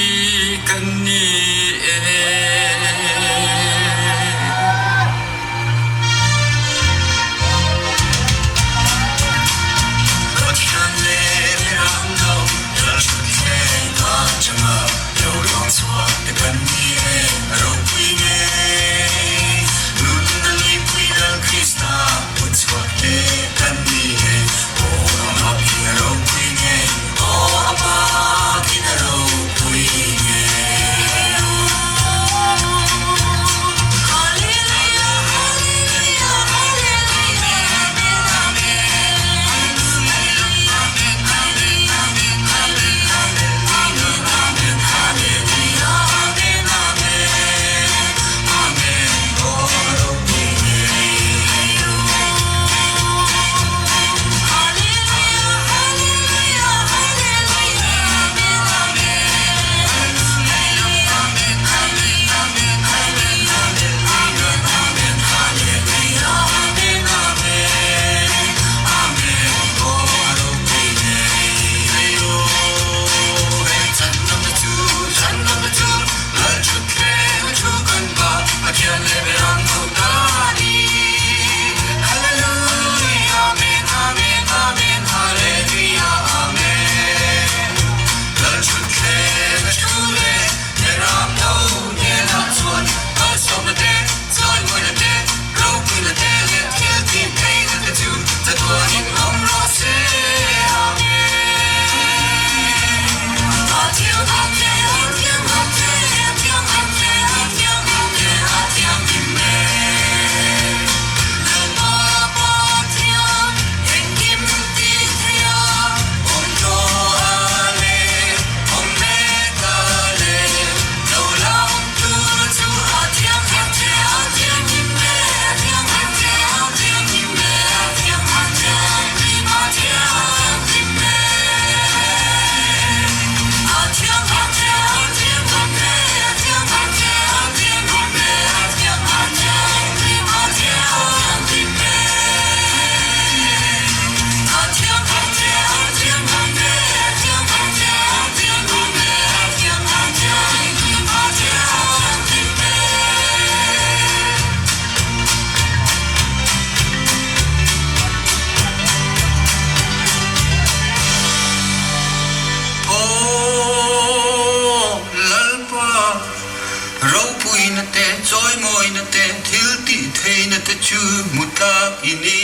Chawimawina te, thil tih theihna te chu hmu tlak i ni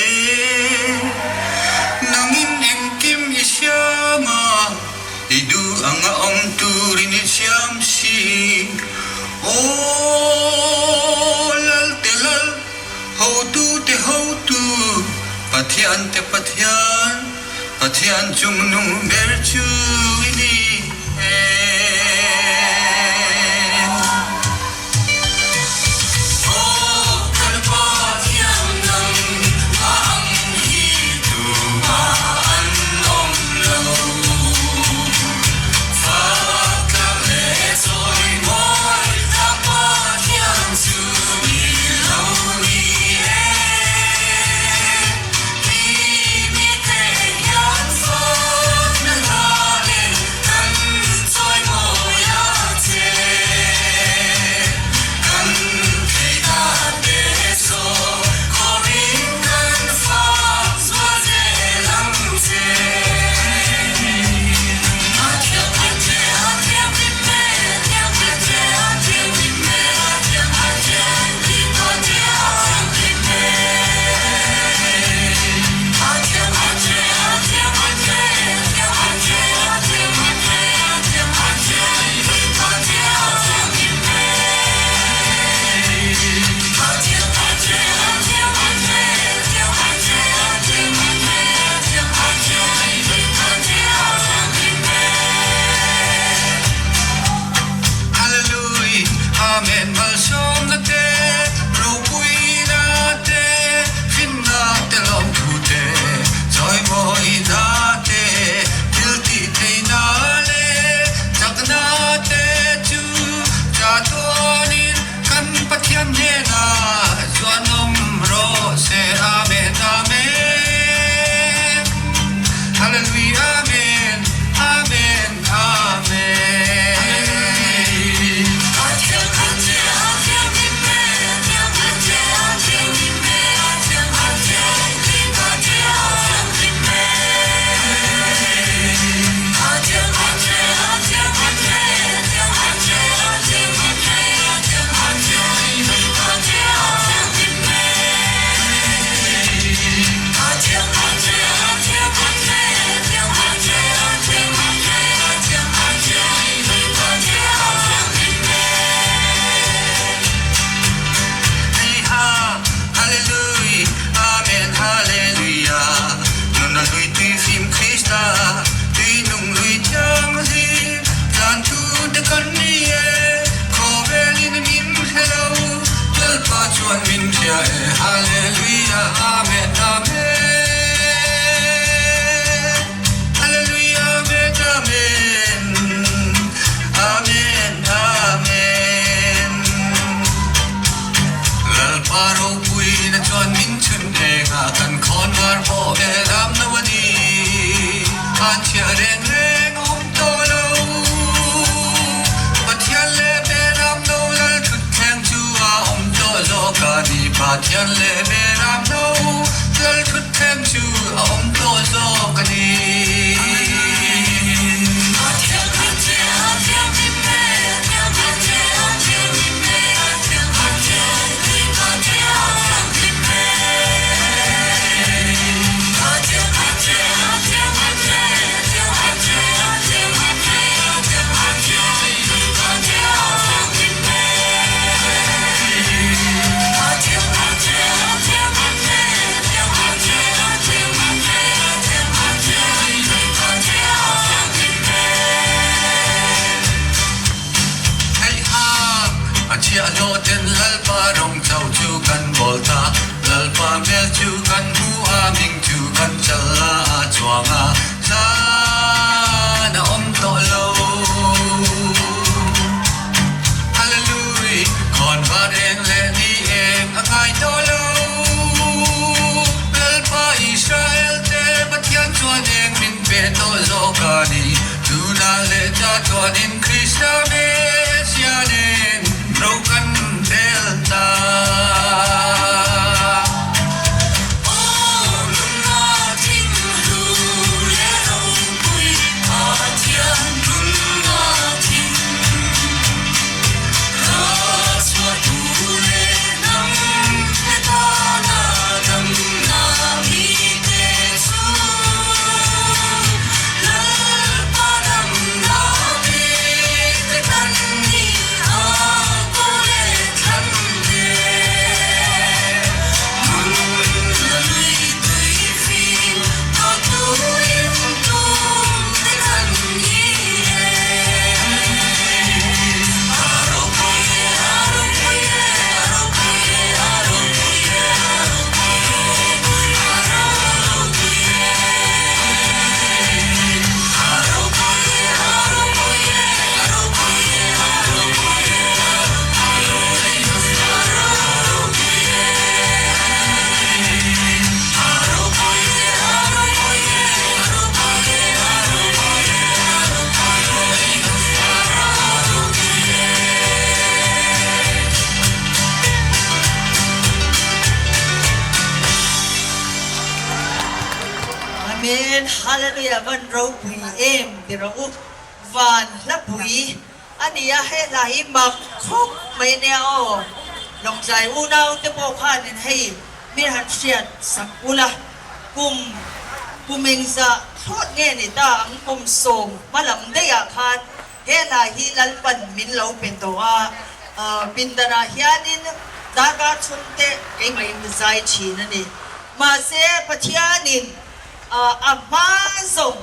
e. Nangin engkim i siam a, i duh anga awm turin i siam si. Aw Lal te Lal, hotu te hotu, Pathian te Pathian, Pathian chungnung ber chu i ni e. Aw kan Pathian nang a ang hi tumah an awm lo. Fak tlak leh chawi mawi tlak Pathian chu ni lo ni e. Hallelujah, Amen, malsawmna te, ropuina te, finna te lawmthu te, chawimawina te, thil tih theihna leh chakna te chu chatuanin kan Pathian hnenah chuan awm rawh se. Amen, Amen, Hallelujah, Amen, Amen, Amen. Heiha, Hallelujah, Amen, Hallelujah, Nuna lui tui fim Krista, tui nung lui thianghlim, tlan thu te kan ni e, khawvelin min hre lo, Lalpa chuan min hria e, Hallelujah, Amen, Amen, Hallelujah, Amen, Amen, Amen, Amen. Lalpa ropuina chuan min chhun eng a, kan khawn var pawh ve ram lo a ni. Khan chhia reng reng a awm tawh lo. Pathian leh ve ram lo lal thut thleng chu a awm tawh zawk a ni. Pathian leh ve ram lo lal thut thleng chu a awm tawh zawk a ni. Amen Hallelujah van ropui em ti rawh u van hlapui ania he hla hi mak khawp mai ania aw Lawngtlai unau te pawh khanin hei mi han hriat sak ula kum kum engzah thlawt nge ni ta ang kum 10 hmalam daih ah khan He hla hi Lalpan min lo pe tawh a, pindanah hianin darkar chhungte keimahin ka zai thin a ni. Mahse, Pathianin a hma zawng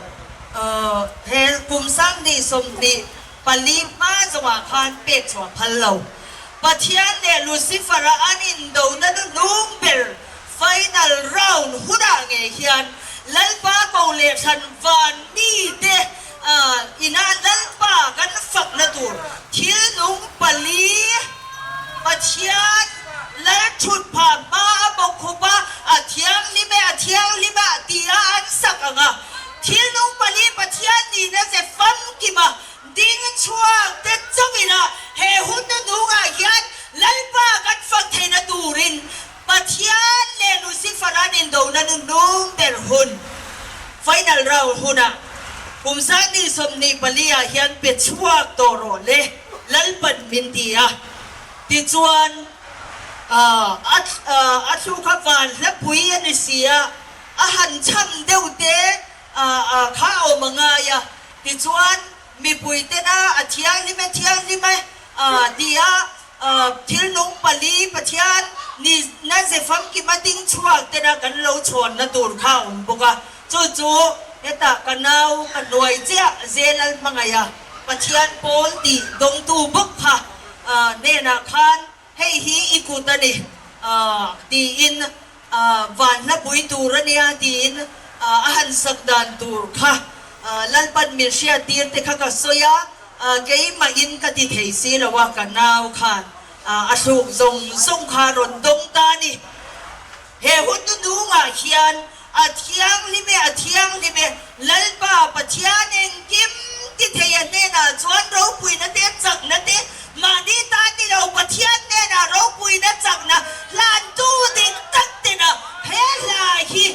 he kum 2024 hma zawngah khan pek chhuah phal lo. Pathian leh Lucifer-a an indona hnuhnung ber final round hunah ngei hian Lalpa ko leh thlan van mite Inah Lalpa kan fakna tur thil nung pali Pathian Lal thut phah hma a bawk khup a, a thianghlim e, a thianghlim a tia an sak ang a. Thil nung pali Pathian nihna ze famkim a ding chhuak te chauhin a he hun hnuhnungah hian Lalpa kan fak theihna turin Pathian leh Lucifer an indona nuhnung ber hun, final round hunah kum 2024 ah hian pe chhuak tawh rawh le, Lalpan min ti a. Tichuan, a thlu kha van hlapui a ni si a, a han cham deuh te kha a awm a ngai a. Tichuan, mipui tena a thianghlim e, thianghlim e tia Thil nung pali Pathian ni na ze famkim a ding chhuak tena kan lo chhawnna tur kha a awm bawk a, chu chu hetah ka nau ka hnuai chiah Zelal hmangaih a Pathian pawl tih dawngtu bawk kha hnenah khan hei hi i kut a ni tiin van hlapui tur a nia tiin a han sak dan tur kha Lalpan min hriattir te kha ka sawi a. Keimahin ka ti thei si lo a, ka nau khan a thluk zawng zawng kha a rawn dawng ta a ni. He hun hnuhnungah hian a thianghlim e, a thianghlim e, Lalpa Pathian engkim ti thei a hnenah chuan ropuina te, chakna te, mahni ta ni lo Pathian hnenah ropuina, chakna hlantu dik tak tena he hla hi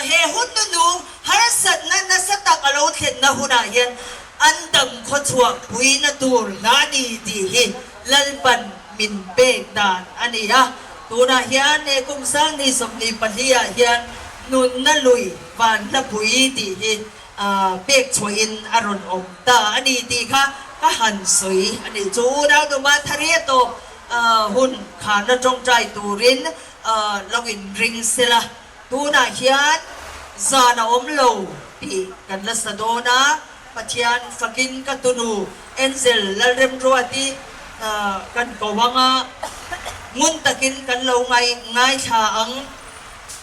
he hun hnuhnung harsatna nasa tak a lo thlenna hunah hian An dam khawchhuah puina tur hla ni tih hi Lalpan min pek dan a ni a. Tunah hian he kum 2024 ah hian nunna lui van hlapui tih hi pek chhuahin a rawn awm ta a ni tih kha ka han sawi a ni. Chu unau numa thari a tawp hun khana tawngtai turin lo inring sela. Tunah hian zan a awm lo tih kan la sa dawn a, Pathian fakin ka tunu Angel Lalremruati kan ko ang a, ngun takin kan lo ngaithla ang.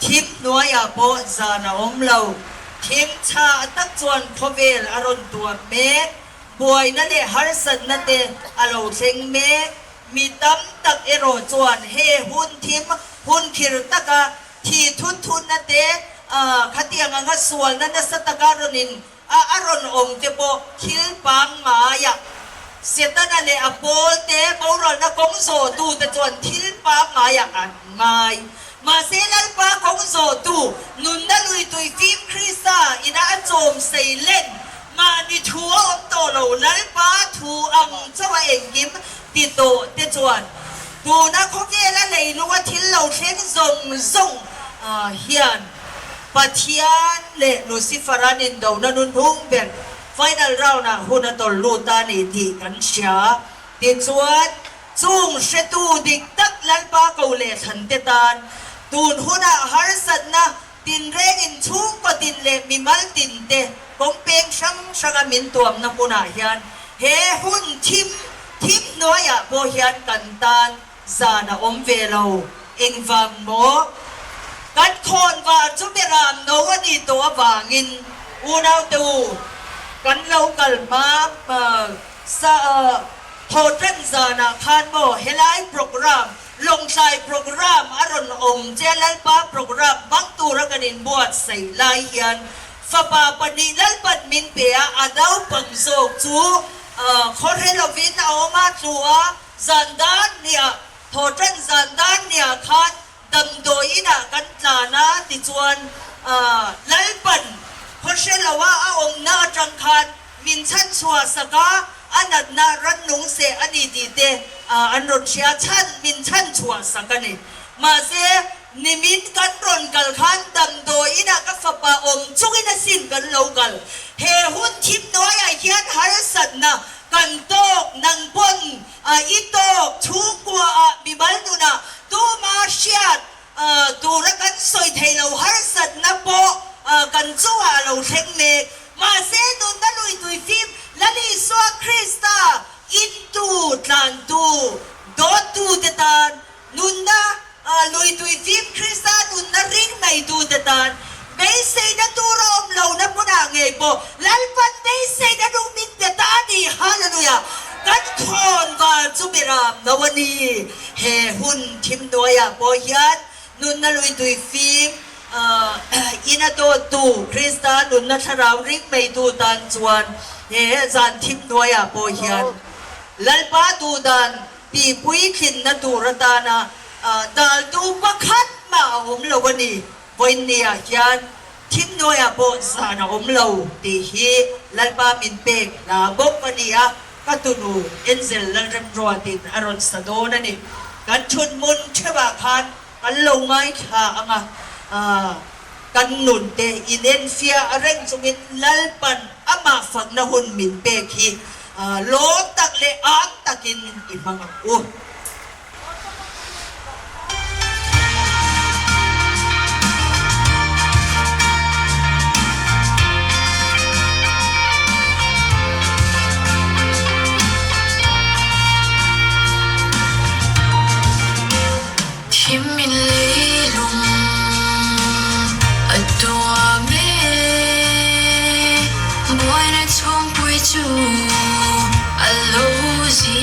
Thim hnuaiah pawh zan a awm lo. Thim chhah tak chuan khawvel a rawn tuam mek, buaina leh harsatna te a lo thleng mek. Mi tam tak erawh chuan he hun thim hun khir taka thi thut thutna te, khatiang anga sualna nasa taka rawn in a a rawn awm te pawh thil pangngaia Setana leh a pawl te boralna kawng zawhtu te chuan thil pangngaia an ngai. Mahse Lalpa kawng zawhtu nunna lui tui fim Krista ina a chawm sei len Mahni thu a awm tawh lo, Lalpa thu ang chauh a engkim ti tawh te chuan tuna khawvela leilunga thil lo thleng zawng zawng hian Pathian leh Lucifer an indona nuhnung ber final round ah hun a tawlh lut a ni tih kan hria. Tichuan, chung hretu dik tak Lalpa ko leh thlan te tan tun hunah harsatna Tinreng in chhungkaw tin leh mimal tin te kawng peng hrang hranga min tuamna hmunah hian he hun thim thim hnuaiah pawh hian kan tan zan a awm ve lo. Engvang maw? Kan khawnvar chu beram no a nih tawh avangin unaute u kan lo kal hma sa thawhtan zanah khan maw helai programme Lawngtlai programme a rawn awm che Lalpa programme hmang tura kan inbuatsaih lai hian fapa pahnih Lalpan min pe a, a naupang zawk chu khawhre lovin a awm a, tlu a, zan dan hniah, thawhtan zan dan hniah khan damdawi inah kan tlan a, tichuan Lalpan. Khaw hre loa a awmna atang khan min chhanchhuah sak a, a natna rannung seh a ni tih te an rawn hria chhan min chhanchhuah sak a ni. Mahse, nimin kan rawn kal khan damdawi inah ka fapa awm chungin asin kan lo kal. He hun thim hnuaiah hian harsatna kan tawk nang pawn i tawk chhungkuaah mimal nunah tuma hriat Tura kan sawi thei lo harsatna pawh kan chungah a lo thleng mek. Mahse, nunna lui tui fim Lal Isua Krista intu tlantu dawttute tan, nunna lui tui fim Krista nunna ring neitute tan beiseina tur a awm lohna hmunah ngei pawh Lalpan beiseina nung min pe ta a ni. Hallelujah! Kan khawnvar chu Beram no a ni. He hun thim hnuaiah pawh hian nunna lui tui fim in a dawttu Krista nunna thlarau ring meitu tan chuan he zan thim hnuaiah pawh hian Lalpa duhdan tihpuitlinna tur atana daltu pakhat mah a awm lo a ni. Vawiinniah hian thim hnuaiah pawh zan a awm lo tih hi Lalpa min pek hla bawk a ni a. Ka tunu Angel Lalremruatin a rawn sa dawn a ni. Kan thut hmun theuhah khan kan lo ngaithla ang a, kan nun te inenfiah a reng chungin Lalpan amah fakna hun min pek hi lawm tak leh ang takin i hmang ang u. Thim in leilung a tuam e, buaina chhungpui chu a lo zi.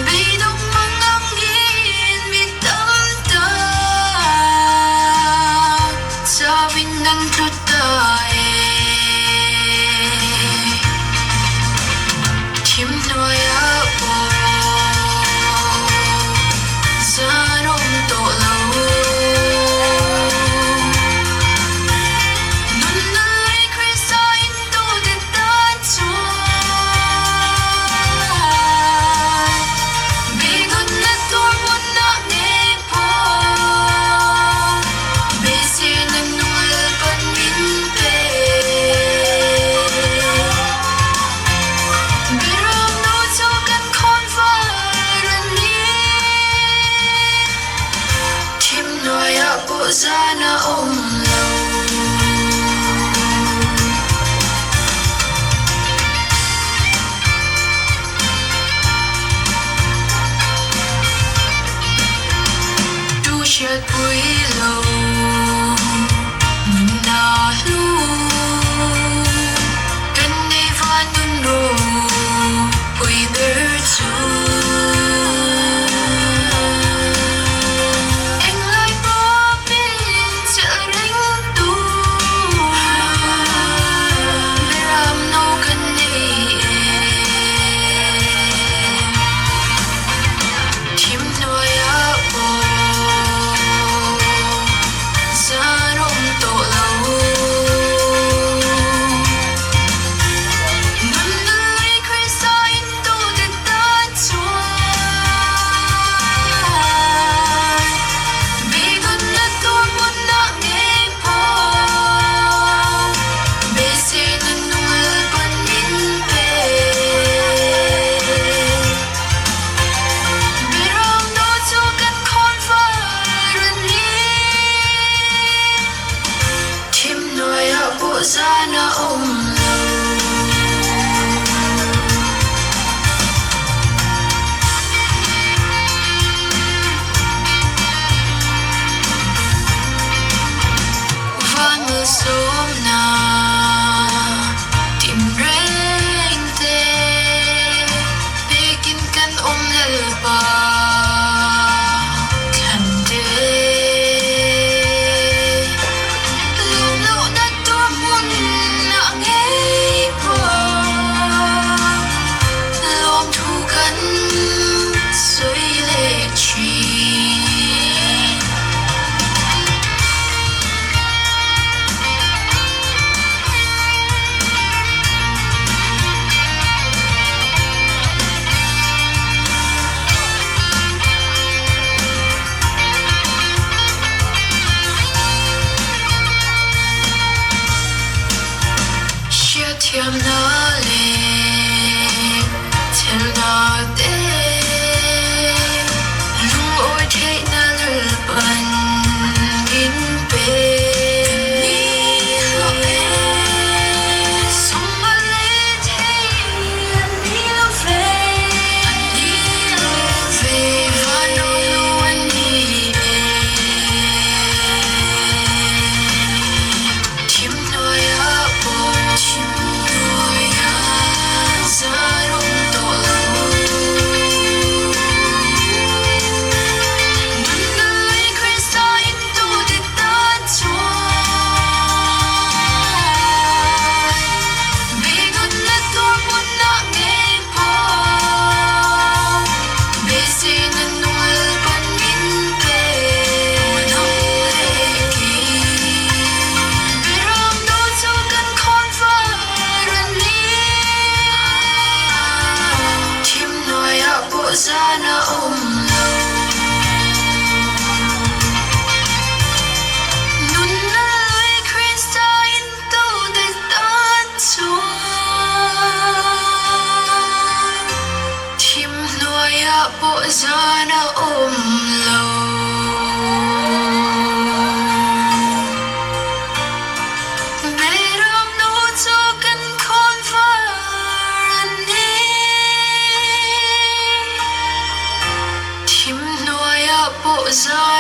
Beidawng mang angin mi tam tak chauhin an tlu ta e. Thim hnuaiah pawh zan awm tawh lo. Nunna lei Krista in Tute tan chuan beidawnna tur hmunah ngei pawh beiseina nung Lalpan min pe. Biram nu chu kan khawn var a ni. Thim hnuaiah pawh zan a awm lo. Tu hriatpui lo nunna hlu kan nei van nun ropui ber chu. Englai pawh min chelh reng tu Beram no kan nei e. Thim hnuaiah pawh zan awm tawh lo. Nunna lei Krista in tute tan chuan.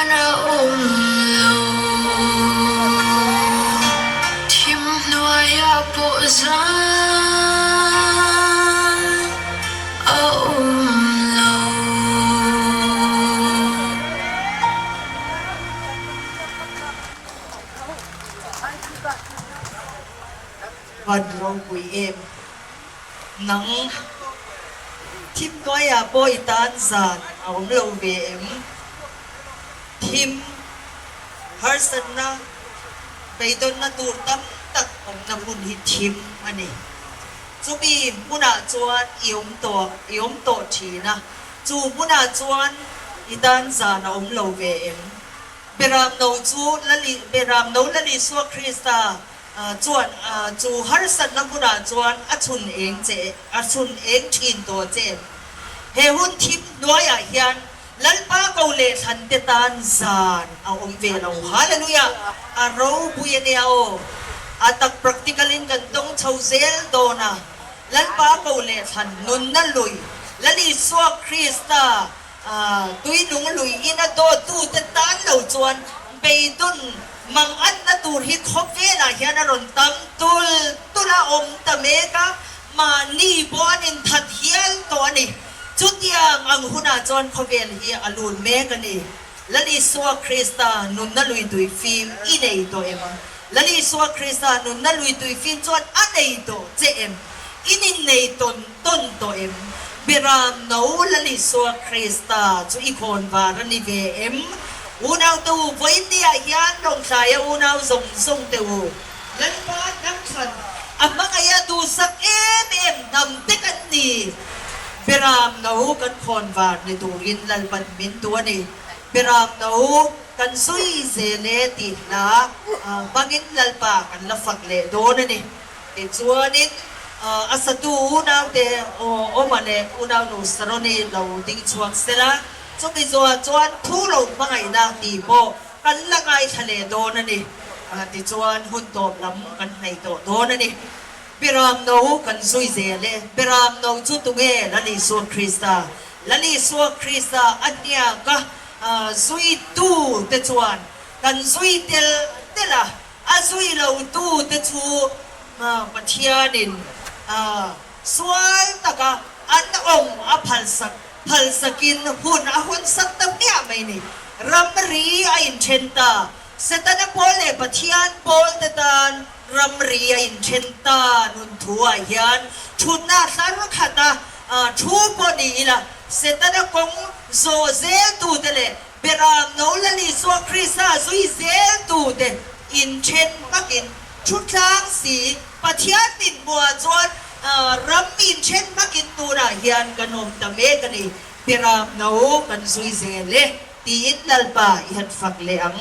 Zan a awm lo. Thim hnuaiah pawh zan a awm lo. Van ropui em. Nang thim hnuaiah pawh i tan zan a awm lo ve em? Thim harsatna beidawnna tur tam tak awmna hmun hi thim a ni. Chumi hmunah chuan i awm tawh i awm tawh thin a, chu hmunah chuan i tan zan a awm lo ve em? Beramno chu Lali Beramno Lalisua Krista Chuan chu harsatna hmunah chuan a chhun eng che, a chhun eng thin tawh che em? He hun thim hnuaiah hian Lalpa ko leh thlan te tan zan a awm ve lo. Hallelujah! A ropui a nia aw. A tak practical in kan tawng chho zel dawn a. Lalpa ko leh thlan nunna lui, Lal Isua Krista Tui nung lui in a dawt tu te tan lo chuan beidun mang atna tur hi khawvelah hian a rawn tam tul tul a awm ta mek a, mahni pawh an inthat hial tawh a ni. Chutiang ang hunah chuan khawvel hi a lut mek a ni. Lal Isua Krista nunna lui tui fim i nei tawh em? Lal Isua Krista nunna lui tui fim chuan a nei tawh che em? In innei tawn tawn tawh em? Beram no Lal Isua Krista chu i khawn var a ni ve em? Unau te u, vawiinniah hian Lawngthlaia unau zawng zawng te u, Lalpa hnamthlan a hmangaih a duhsak em em hnam te kan ni. Beram no kan khawn var ni turin Lalpan min duh a ni. Beram no kan zui zel e tih hla hmangin Lalpa kan la fak leh dawn a ni. Tichuanin a satu unaute Awma leh unaunu Saroni lo ding chhuak sela, chumi zawhah chuan thu lo hmangaihna tih pawh kan la ngaithla leh dawn a ni. Tichuan hun tawp lam kan hnaih tawh dawn a ni. Beram no kan zui zel e. Beram no chu tunge Lal Isua Krista? Lal Isua Krista a hniaka zuitu te chuan kan zui tel tel a. A zui lo tu te chu Pathianin sual taka an awm a phalsak phalsakin hun a hawnsak ta hmiah mai ni. Ramri a inthen ta. Setana pawl leh Pathian pawl te tan ramri a inthen ta nun thuah hian thutna hlar khata thu pawh ni ila Setana kawng zawh zel tu te leh Beram no Lal Isua Krista zui zel tute inthen hmakin thu tlang si Pathian min hmuah chuan ram inthen hmakin tunah hian kan awm ta mek a ni. Beram no kan zui zel e tiin Lalpa i han fak leh ang.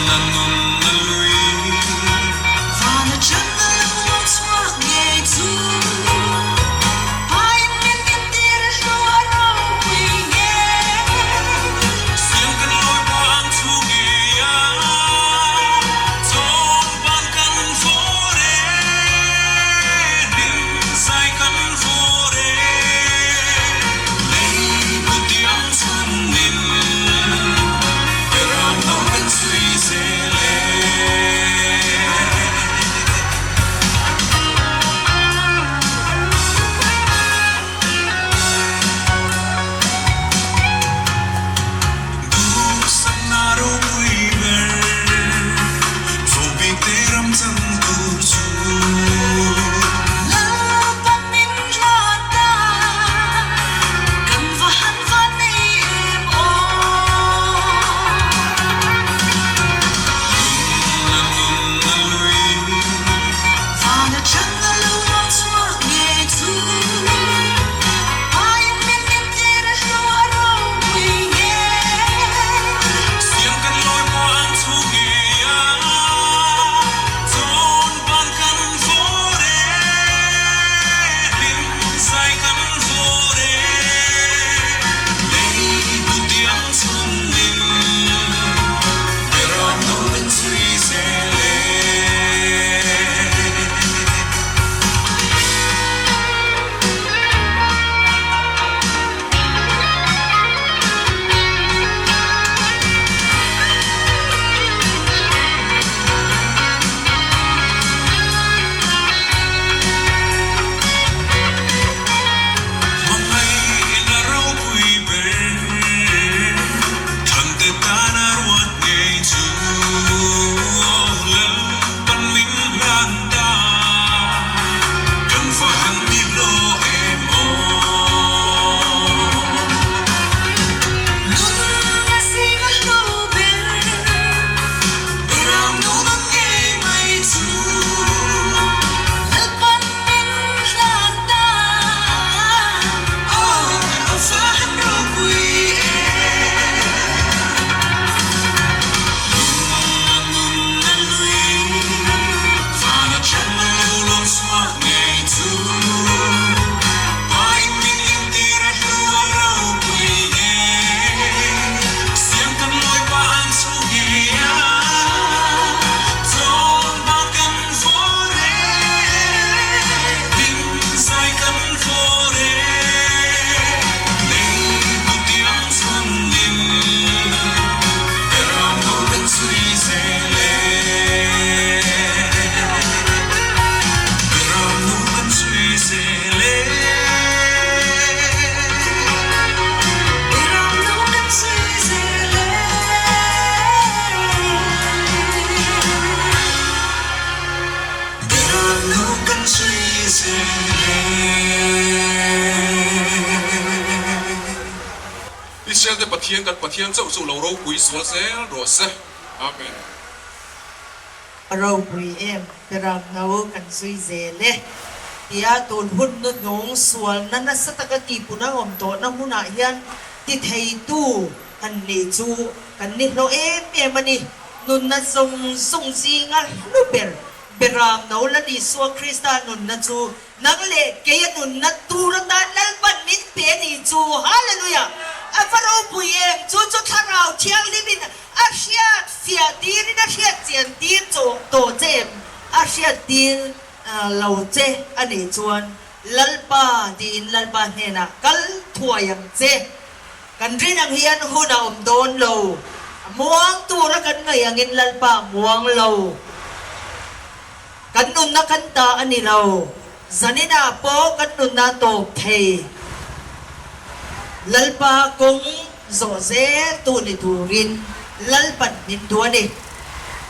Nunna nunna lui. Van atanga lo chhuak ngei chu. Pain min din tir a hlu a ropui ngei. Israel-te Pathian kan Pathian chauh chu lo ropui zual zel rawh se. Amen. A ropui em Beram no kan zui zel e. Tia tun hun hnuhnung sualna nasa taka tihpun a awm tawhna hmunah hian ti theitu kan nih chu kan ni hlawh em em a ni. Nunna zawng zawng zinga hlu ber Beram no la Isua Krista nunna chu nang leh kei a nunna tur atan Lalpan min pe a nih chu. Hallelujah! A va ropui em! Chu chu Thlarau Thianghlimin a hriat fiah tirin a hriat chian tir chawh tawh che em? A hriat tir lo che a nih chuan Lalpa tiin Lalpa hnenah kal thuai ang che. Kan rin ang hian hun a awm dawn lo. A muang tura kan ngaih angin Lalpa a muang lo. Kan nunna kan ta a ni lo. Zaninah pawh kan nunna a tawp thei. Lalpa kawng zawh zel tu ni turin Lalpan min duh a ni.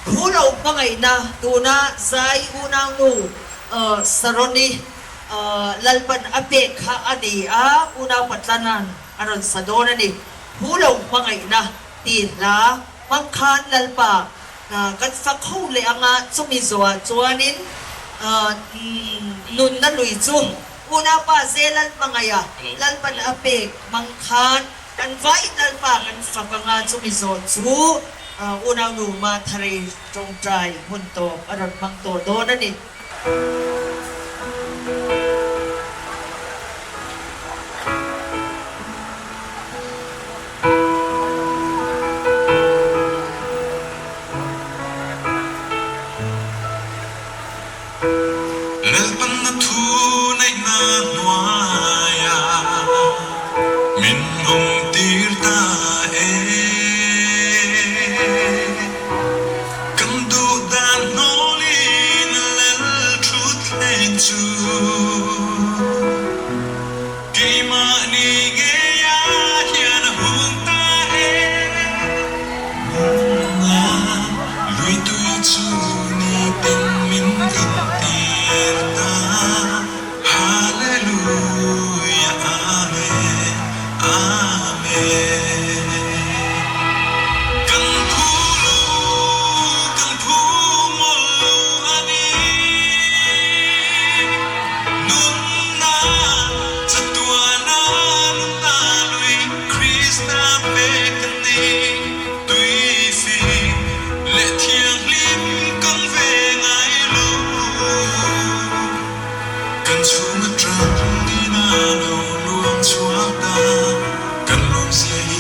Thu lo hmangaihna tuna zai unaunu Saroni Lalpan a pek kha a ni a, unau Patlana'n a rawn sa dawn a ni. Thu lo hmangaihna tih hla hmang khan Lalpa kan fak ho leh ang a, chumi zawhah chuanin nunna lui chu unaupa Zelal hmangaiha Lalpan a pek hmang khan kan vaiin Lalpa kan fak ang a, chumi zawh chu unaunu Matharei tawngtai hun tawp a rawn hmang tawh dawn a ni. Lalpanna thu neihna hnuaia min awmtir ta e. Kan duh dan hnawlin lal thutthleng chu keimahni ngeia hian a hung ta e. Nunna lui tui chu nitin min intir ta. Hallelujah Amen Amen. Kan phu lo, kan phu mawlh lo a ni. Nunna chatuana nunna lui Krista pek a ni. Tuifi leh thianghlim kan ve ngai lo. Kan chhung atang ina lo luang chhuak ta, kan lawmzia hi.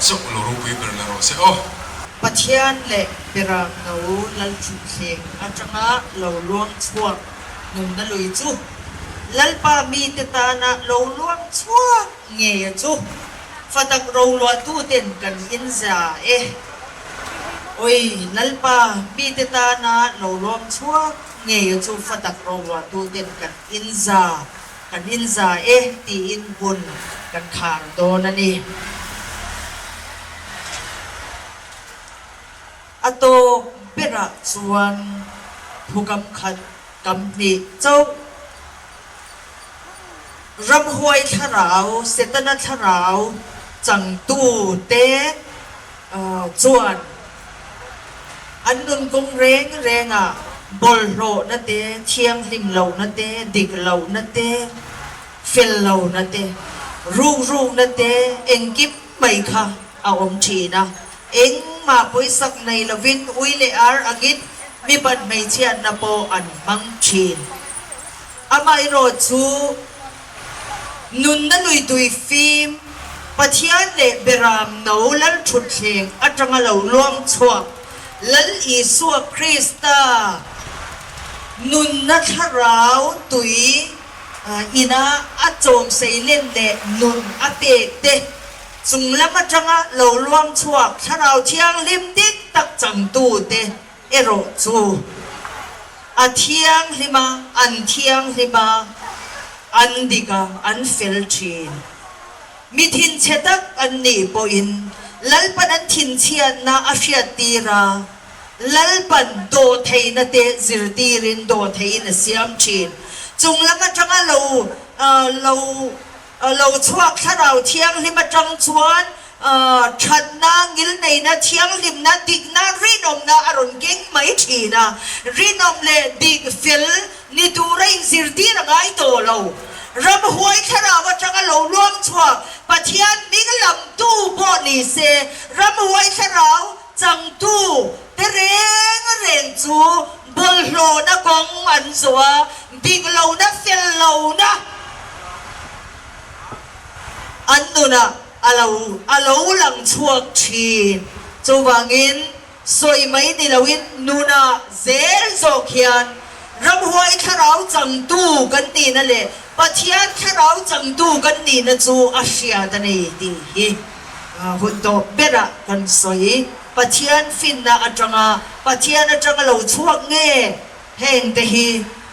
chauh lo ropui ber la rawh se aw. Pathian leh Beram No Lalthutthleng atanga lo luang chhuak nunna lui chu Lalpa mite tana lo luang chhuak ngeia chu fatak roluahtuten kan inza e. Oi, Lalpa mite tana lo luang chhuak ngeia chu fatak roluahtuten kan inza kan inza e tiin hun kan khar dawn a ni. A tawp berah chuan thukam khat kam hnih chauh. Ramhuai thlarau, Setana thlarau changtu te chuan an nunkawng reng rengah bawlhhlawhna te, thianghlim lohna te, dik lohna te, fel lohna te, rukrukna te engkim mai kha a awm thin a. Engmah pawisak nei lovin ui leh ar angin mipat hmeichhiatna pawh an hmang thin. Amaherawh chu nunna lui tui fim, Pathian leh Beram no Lalthutthleng atanga lo luang chhuak Lal Isua Krista nunna thlarau tui ina a chawmsei len leh nun a pek te chung lam atanga lo luang chhuak Thlarau Thianghlim dik tak changtute erawh chu a thianghlim a, an thianghlim a, an dik a, an fel thin. Mi thinchhe tak an nih pawhin Lalpan an thinchhiatna a hriattir a, Lalpan dawhtheihna te zirtirin dawhtheihin a siam thin. Chung lam atanga lo lo Lo chhuak Thlarau Thianghlim atang chuan thatna, ngilneihna, thianghlimna, dikna, rinawmna a rawn keng mai thin a. Rinawm leh dik fel ni tura inzirtir a ngai tawh lo. Ramhuai Thlarau atanga lo luang chhuak Pathian hming lamtu pawh ni se, Ramhuai Thlarau changtu te reng reng chu bawlhhlawhna kawng an zawh a, dik lohna, fel lohna an nunah a lo a lo lang chhuak thin. Chuvangin sawi mai ni loin nunah zel zawk hian ramhuai thlarau changtu kan nihna leh Pathian thlarau changtu kan nihna chu a hriat a ni tih hi hun tawp berah kan sawi. Pathian finna atanga Pathian atanga lo chhuak nge? Heng te hi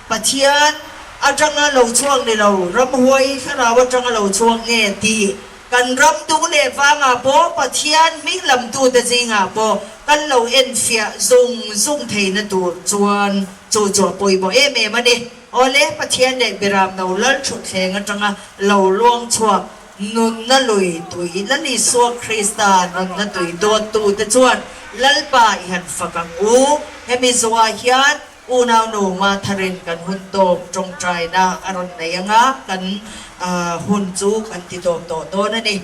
Pathian atanga lo chhuak ni lo, ramhuai thlarau atanga lo chhuak nge tih kan ram dung leh vangah pawh Pathian hming lamtute zingah pawh kan lo enfiah zung zung theihna tur chuan chu chu a pawimawh em em a ni. Awle, Pathian leh Biramno Lalthutthleng atanga lo luang chhuak Nunna lui tui Lal Isua Krista nunna tui dawttute chuan Lalpa i han fak ang u. Hemi zawhah hian unau numa tharin kan hun tawp tawngtaina a rawn nei anga kan hun chu kan ti tawp tawh dawn a ni.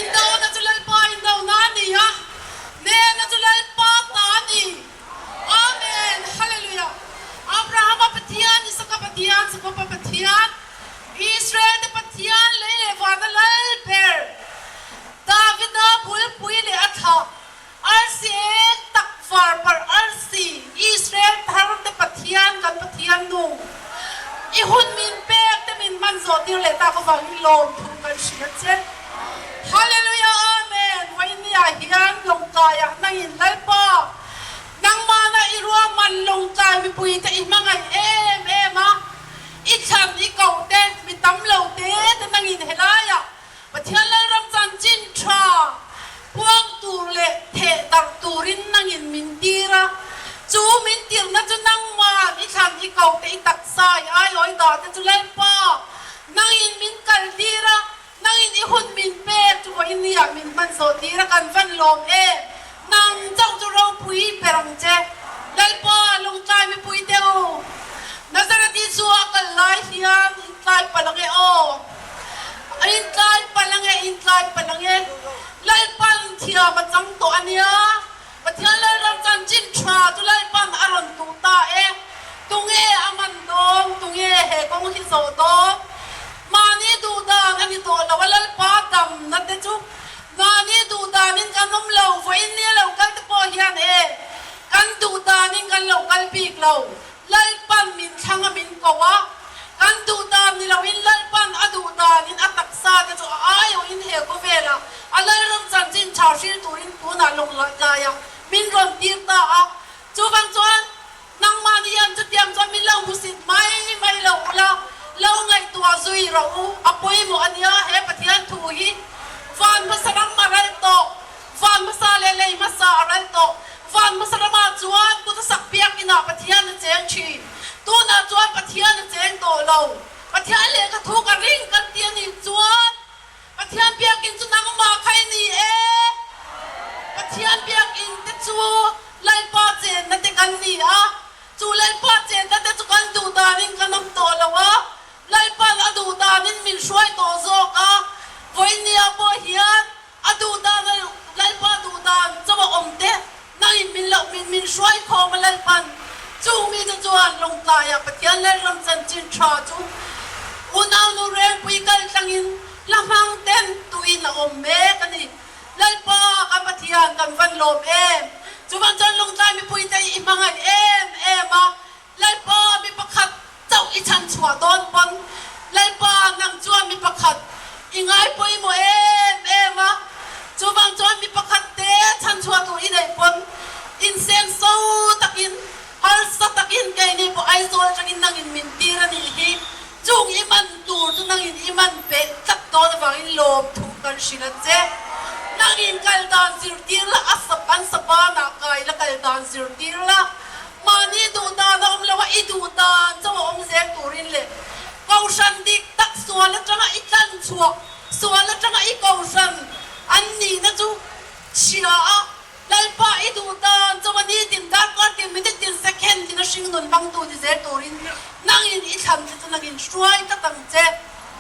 Indona chu Lalpa indona a ni a, nena chu Lalpa ta a ni. Amen! Hallelujah! Abrahama Pathian, Isaka Pathian, Jakoba Pathian, Israel te Pathian lei leh vana lal ber, Davida bulpui leh a thlah, arsi eng tak var parh arsi, Israel thar te Pathian kan Pathian nu, i hun min pek te min hman zawh tir leh tak avangin lawmthu kan hrilh a che. Hallelujah Amen! Vawinia hian lawngtlaiah nangin Lalpa nangmahna i ruahman lawngtlai mipuite i hmangaih em em a, I thlan i koh te, mi tam lo te te nangin helaiah Pathian Lalram chanchin tha puang tur leh theh darh turin nangin min tir a. Chu min tirna chu nangman i thlan i koh te i taksa i aiawi dah te chu Lalpa nangin min kal tir a, nangin i hun min pek chu vawiin niah min hman zawh tir a kan van lawm e. Nang chauh chu ropui ber ang che. Lalpa lungtlai mipui te u, Nazareth Isua a kal lai hian intlai palh ang e aw. Intlai palh ang e, intlai palh ang e. Lalpan thiam a chang tawh a nia. Pathian Lalram chanchin tha chu Lalpan a rawn tuh ta e. Tunge a man dawn, tunge he kawng hi zawh dawn? Mahni duh dan a ni tawh lo a, Lalpa damna te chu Mahni duh danin kan awm lo, vawiin nia lo kal te pawh hian e, kan duh danin kan lo kal bik lo. Lalpan min thlang a min ko a, kan duh dan ni loin Lalpan a duh danin a taksa te chu a aiawhin he khawvelah a Lalram chanchin tha hril turin tunah lawng laiah min rawn tir ta a. Chuvang chuan nangmahni hian chutiang chuan min lo hmusit mai mai lo ula, lo ngaihtuah zui rawh u, a pawimawh a nia he Pathian thu hi. Van hmasa ram a ral tawh, van hmasa leh lei hmasa a ral tawh. Van hmasa ramah chuan kut a sak biak inah Pathian a cheng thin. Tunah chuan Pathian a cheng tawh lo. Pathian lehkha thu ka ring kan ti a nih chuan Pathian biakinn chu nangmah kha i ni e. Pathian biakinn te chu Lalpa chenna te kan ni a, chu Lalpa chenna te chu kan duh danin kan awm tawh lo a, Lalpan a duh danin min hruai tawh zawk a, vawinia pawh hian a duh dan a Lalpa duh dan chauh a awm te nangin min loh min min hruai khawm a Lalpan chung mite chuan lawngtlaiah Pathian Lalram chanchin tha chu unaunu Rengpui kal tlangin la hmang ten tuin a awm mek a ni. Lalpa kan Pathian kan van lawm em! Chuvang chuan lawngtlai mipuite i hmangaih em em a, Lalpa mi pakhat chauh i chhan chhuah dawn pawn Lalpa nang chuan mi pakhat i ngai pawimawh em em a, chuvang chuan mi pakhat te chhan chhuah tur i neih pawn inseng so takin harsa takin keini pawh Aizawl atangin nangin min tir a nih hi, chung i man tur chu nangin i man peh tlat dawn avangin lawm thu kan hrilh a che. Nangin kal dan zirtir la, a sap an sapanah kai la kal dan zirtir la. Mahni duh dan a awm lo a, i duh dan chauh a awm zel turin leh Kohhran dik tak sual atanga i tlan chhuah, sual atanga i Kohhran an nihna chu chhia a, Lalpa i duh dan chauh a nitin darkar tin minute tin second tin a hringnun hmangtu ni zel turin nangin i thlan che chu nangin hruai tlat ang che.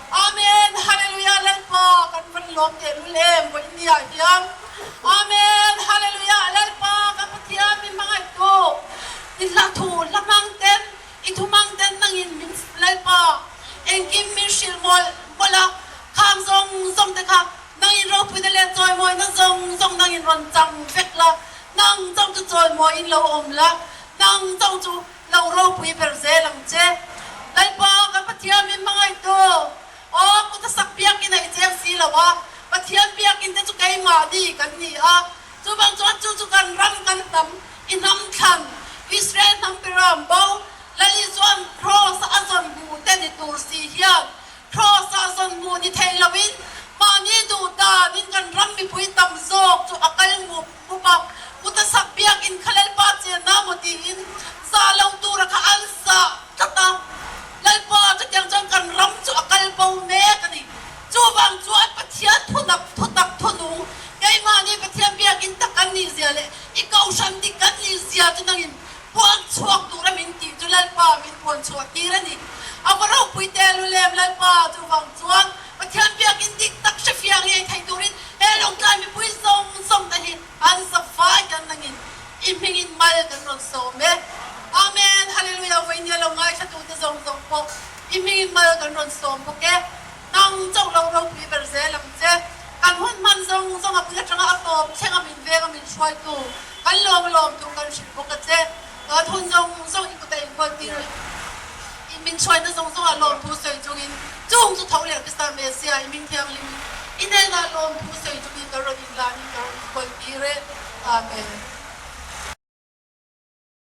Amen Hallelujah Lalpa kan van lawm teh lul em vawinia hian Amen Hallelujah Lalpa kan Pathian min hmangaih tu i hla thu hla hmang ten i thu hmang ten nangin min Lalpa engkim min hrilh mawlh mawlh a khang zawng zawng te kha nangin ropuina leh chawimawina zawng zawng nangin rawn chang vek la nang chauh chu chawimawiin lo awm la nang chauh chu Lo ropui ber zel ang che. Lalpa kan Pathian min hmangaih tu. Aw kut a sak biakin a i cheng si lo a, Pathian biakin te chu keimahni kan ni a, chuvang chuan chu chu kan ram kan hnam i hnam thlan Israel hnam beram bo Lali chuan Kraws a zawn hmuh te ni tur si hian Kraws a zawn hmuh ni thei loin mahni duh danin kan ram mipui tam zawk chu a kal mup mup a, kut a sak biakin kha Lalpa chenna maw tiin zah lo tura kha an zah tlat a, Lalpa chutiang chuan kan ram chu a kal bo mek a ni. Chuvang chuan Pathian thunak thutak thunung keimahni Pathian biakin tak kan nih zia leh i kohhran dik kan nih zia chu nangin puan chhuak tura min tih chu Lalpa min puan chhuah tir a ni. A va ropui te lu lem Lalpa chuvang chuan Pathian biakin dik tak hrefiah ngei thei turin. mal kan rawn sawm e. Amen Hallelujah Vawinia lo ngaithla tute zawng zawng pawh i hmingin mal kan rawn sawm bawk e. Nang chauh lo ropui ber zel ang che. Kan hun hman zawng zawng a bul atanga a tawp thleng a min veng a min hruaitu kan lawm lawm tur kan hrilh bawk a che. Kan hun zawng zawng i kuta inkual tir i min hruaina zawng zawngah lawmthu sawi chungin chung chu tho leh Krista Messiah i min thianghlim i hnenah lawmthu sawi chungin ka rawn inlan in ka rawn inkual tir e. Amen.